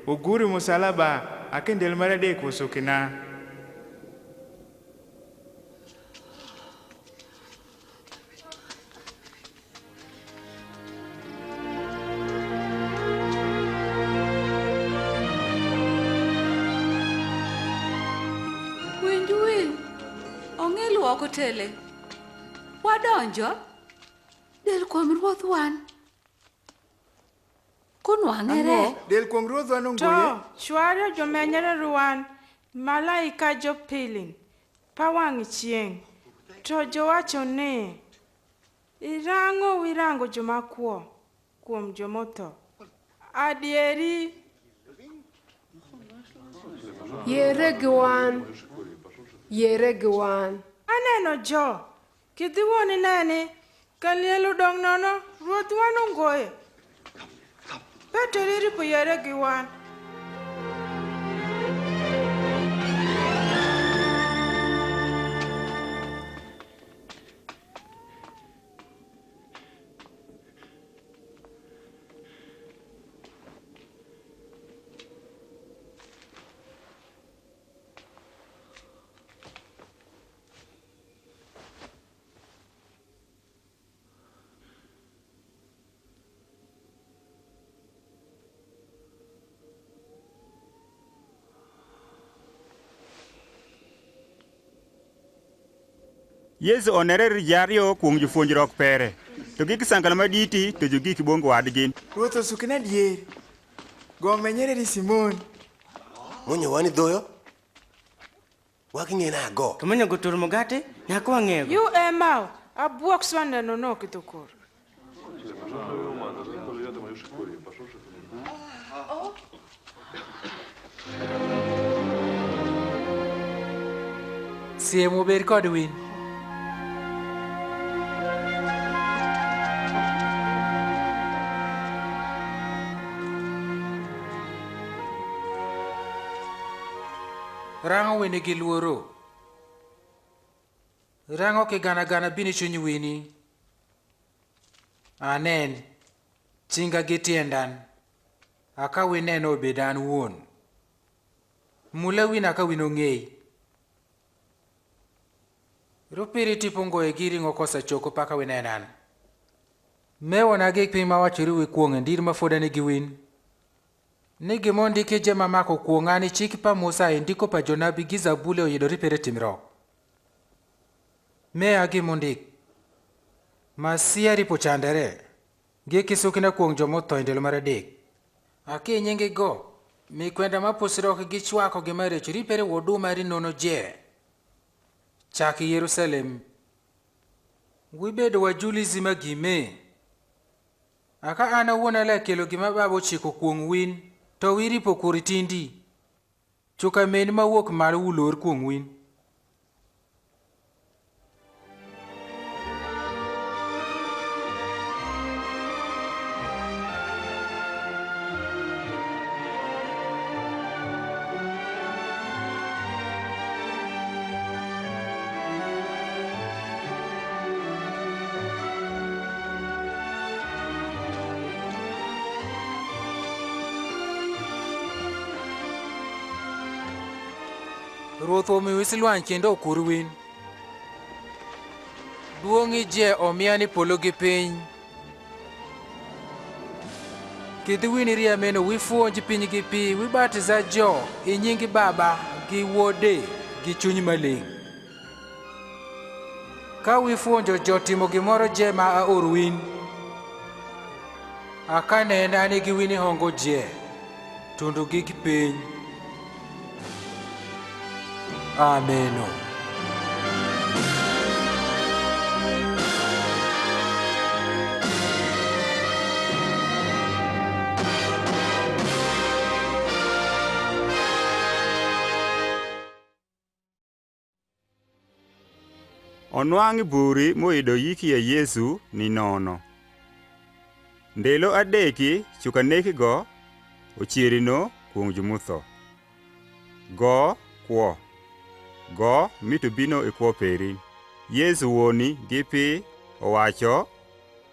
Ugur i musalaba, aki ndel mar adek osukina. Winj, winj, ong'il woko tele. Wadonjo. Del kwong Ruoth wan. Kunwang'ere. Ang'o? Del kwong Ruoth wan ongoye? To, chware jomenyere ruwan, malaika jopilin, pa wang' chieng'. To jowacho ni, irang'o wirango joma kwo kuom jomotho? Adieri. Yiere gi wan. Yiere gi wan. Aneno jo. Kidhi wuon ineni, ka liel odong' nono, Ruoth wan ongoye. Petro riri pu yiere gi wan. Yesu onere ri jario kuom jopuonjrok pere, to gi kisangala maditi to jugik bong wadgin. Ruoth osukina dier. Go menyere ri Simon. Munyo wani dhoyo. Waki ng'e nago. Kamanyo gutur mugate, nyako wang'ego. Yu emao, abuok swan neno nok i dhukur. Siem obed kod win. Rang'o wene gi luoro? Rang'o ke gana gana bini chuny wini? Anen, chinga gi tiendan, aka winen obed an wuon. Mula win aka win ong'ei. Rupiri tipo ngoye gi ring'o kosa choko paka winen an. Me wona gik piny ma wachori wi kuong'e ndir ma fodani gi win. Ni gima ondiki je ma mako kuong'ani chik pa Musa e ndiko pa jonabi gi Zabuli oyudori pere timro. Me a gima ondik. Masia ripo chandere. Gi kisukina kuong' jomotho e ndalo mar adek. Aki nyingi go, mi kwenda ma pusrok gi chwako gi marechori pere woduma ri nono je. Chak i Yerusalem. Wibedo wa juli zima gi me. Aka an awuon ale kelo gima Baba ochiko kuong' win, to wiri pokori tindi. Chuka men ma wuok malo wulor kuong' win. Rwoth omi wisilwany kendo okur win. Duong' ije omiani polo gi piny. Kidhi wini ria meno wi fuonj piny gi pi, wi batisa jo i nyingi Baba gi Wode gi Chuny Maling'. Ka wi fuonjo jo timo gimoro je ma aor win, akane nani gi wini hongo je tundu gi piny. Ameno. Onwang' buri moido yikie Yesu ni nono. Ndelo adeki cuka neki go, ocieri no kuong' jumutho. Go kwo. Go mito bino i kwo peri. Yesu woni gi pi, owaco,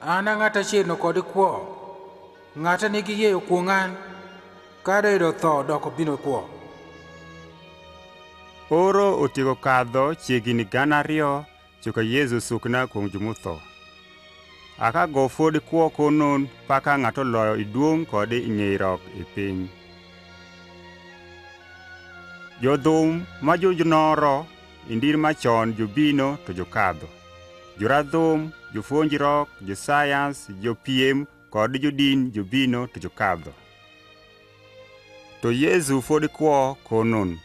An a ng'at achier no kodi kwo. Ng'at nigi yie okuong' an, ka doido tho dok obino kwo. Oro otieko kadho chiegni gana ariyo, cuka Yesu sukna kuong' jumutho. Aka go fodi kwo konon paka ng'ato loyo i duong' kodi i ng'eirok i piny. Jodhum ma jujunoro i ndir machon jubino to jukadho. Juradhum, jufuonjirok, jusayans, jopiem, kod judin jubino to jukadho. To Yesu fodi kwo konon.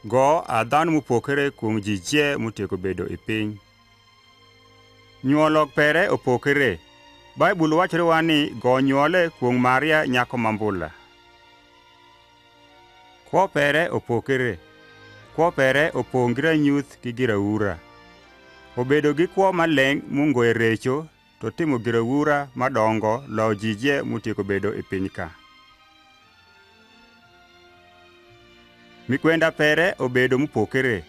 Go a dhanu mupokere kuong' ji je mutieko bedo i piny. Nyuolok pere opokere. Baibul wachore wa ni go nyuole kuong' Maria nyako mambula. Kwo pere opokere. Kwo pere opong' gi ranyuth gi giraura. Obedo gi kwo maleng' mungoe recho to timo giraura madongo lo ji je mutieko bedo i piny ka. Mikwenda pere obedo mupokere,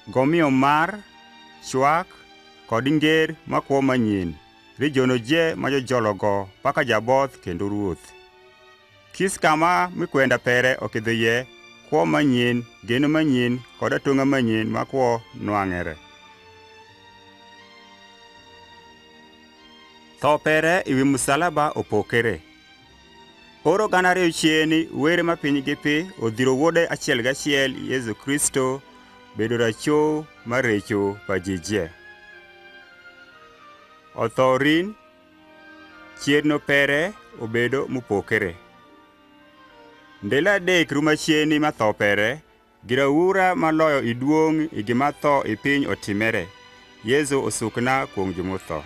gomiyo mar, cwak, kod nger ma kwo manyin, ri jono je ma jojologo paka jaboth kendo Ruoth. Kis kama mikwenda pere okidhiye, kwo manyin, geno manyin, kod atong'a manyin ma kwo nwang'ere. Tho pere i wi musalaba opokere. Oro gana ariyo chieni were ma piny gi pi odhiro Wode achiel gachiel Yesu Kristo bedo racho ma recho pa ji je. Otho rin, chierno pere obedo mupokere. Ndelo adek rum achieni ma tho pere, giraura maloyo i duong' i gima tho i piny otimere, Yesu osukna kuong' jomotho.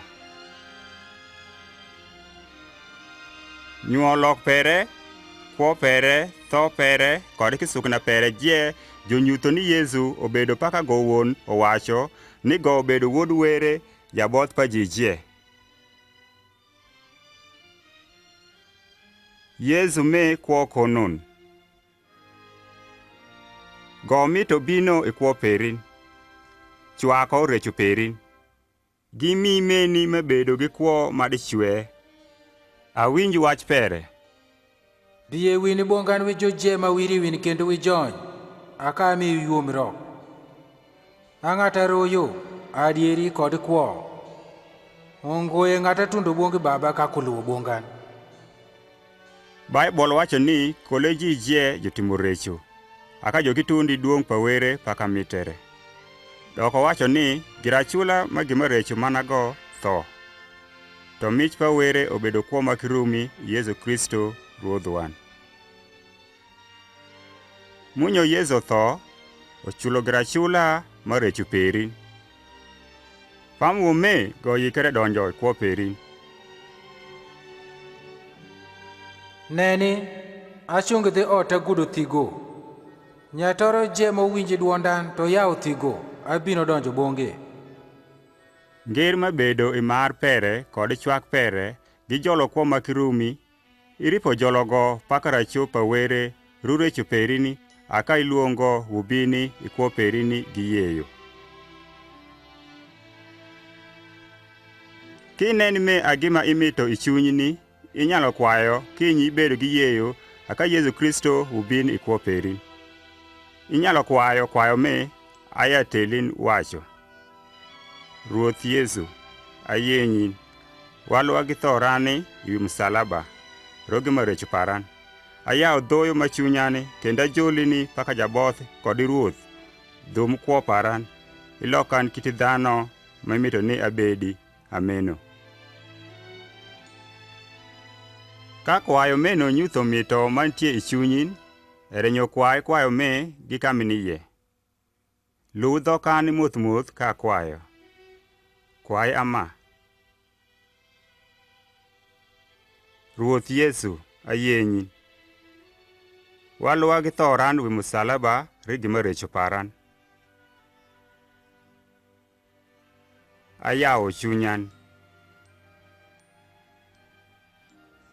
Nyuolok pere, kwo pere, tho pere, kod kisukna pere je jonyutho ni Yesu obedo paka go won owacho ni go obedo wuod were, jaboth pa ji je. Yesu me kwo konon. Go mito bino i kwo perin, chwako recho perin. Gimi meni me bedo gi kwo ma dichwe. Awinj wach pere. Diye wini bongan wi jo je ma wiri wini kendo wi jony, aka mi yuom rok. Ang'ata royo, adieri kod kwo. Ongoye ng'ata tundo bongi Baba ka kuluwo bongan. Baibul wacho ni kole ji je jotimo recho, aka jo kitundi duong' pa were paka mitere. Doko wacho ni girachula ma gima recho mana go tho. To mich pa were obedo kwo ma kirumi Yesu Kristo Ruodhwan. Munyo Yesu tho, ochulo girachula ma recho peri. Pam wume go yikere donjo kwo peri. Neni, achungi dhi ot agudo thigo. Nyatoro je mowinji dwondan to yawo thigo, abino donjo bonge. Nger ma bedo i mar pere kod chwak pere gi jolo kwo ma kirumi, iripo jologo pakara chop awere rure choperini, aka iluongo wubini i kwo perini gi yeyo. Kinen me agima imito i chunyini, inyalo kwayo kiny ibedo gi yeyo aka Yesu Kristo wubin i kwo peri. Inyalo kwayo kwayo me aya telin wacho: Ruoth Yesu, ayienyin, walwa gi tho rani wi msalaba, rogi marecho paran. Ayawo dhoyo ma chunyani kendo ajolini paka jaboth kod Ruoth. Dhum kwo paran, ilokan kiti dhano ma imito ni abedi. Ameno. Ka kwayo meno nyutho mito mantie i chunyin, ere nyo kway kwayo me gi kamini ye. Luw dhokan muth muth ka kwayo. Kway ama: Ruoth Yesu, ayienyin. Walwa gi tho ran wi musalaba ri gi marecho paran. Ayawo chunyan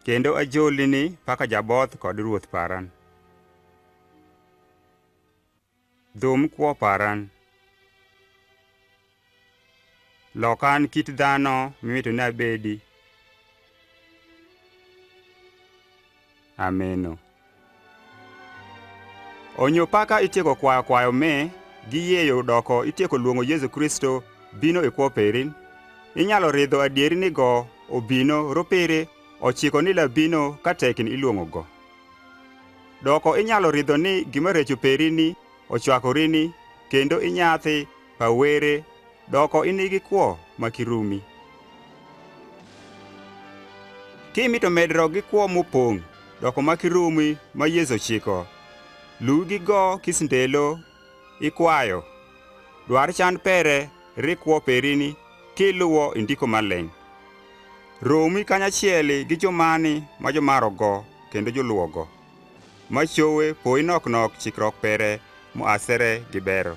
kendo ajolini paka jaboth kod Ruoth paran. Dhum kwo paran. Lokan kit dhano mimito ni abedi. Ameno. Onyo paka itieko kwayo kwayo me gi yieyo doko itieko luongo Yesu Kristo bino i kwo perin, inyalo ridho adieri ni go obino ropere ochiko ni labino ka tekin iluongo go. Doko inyalo ridho ni gima recho perini ochwakorini kendo inyathi pawere doko inigi kwo ma kirumi. Kimito medro gi kwo mupong' doko ma kirumi ma Yesu chiko, luw gi go kisndelo ikwayo. Dwar chan pere ri kwo perini kiluwo indiko maleng'. Romi kanyachieli gi jomani ma jomaro go kendo joluwo go. Ma chowe poi nok nok chikrok pere mo asere gi bero.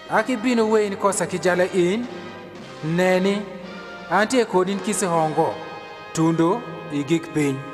Aki bino wein kosa ki jala in, neni, antie kodin kisi hongo, tundo i gik piny.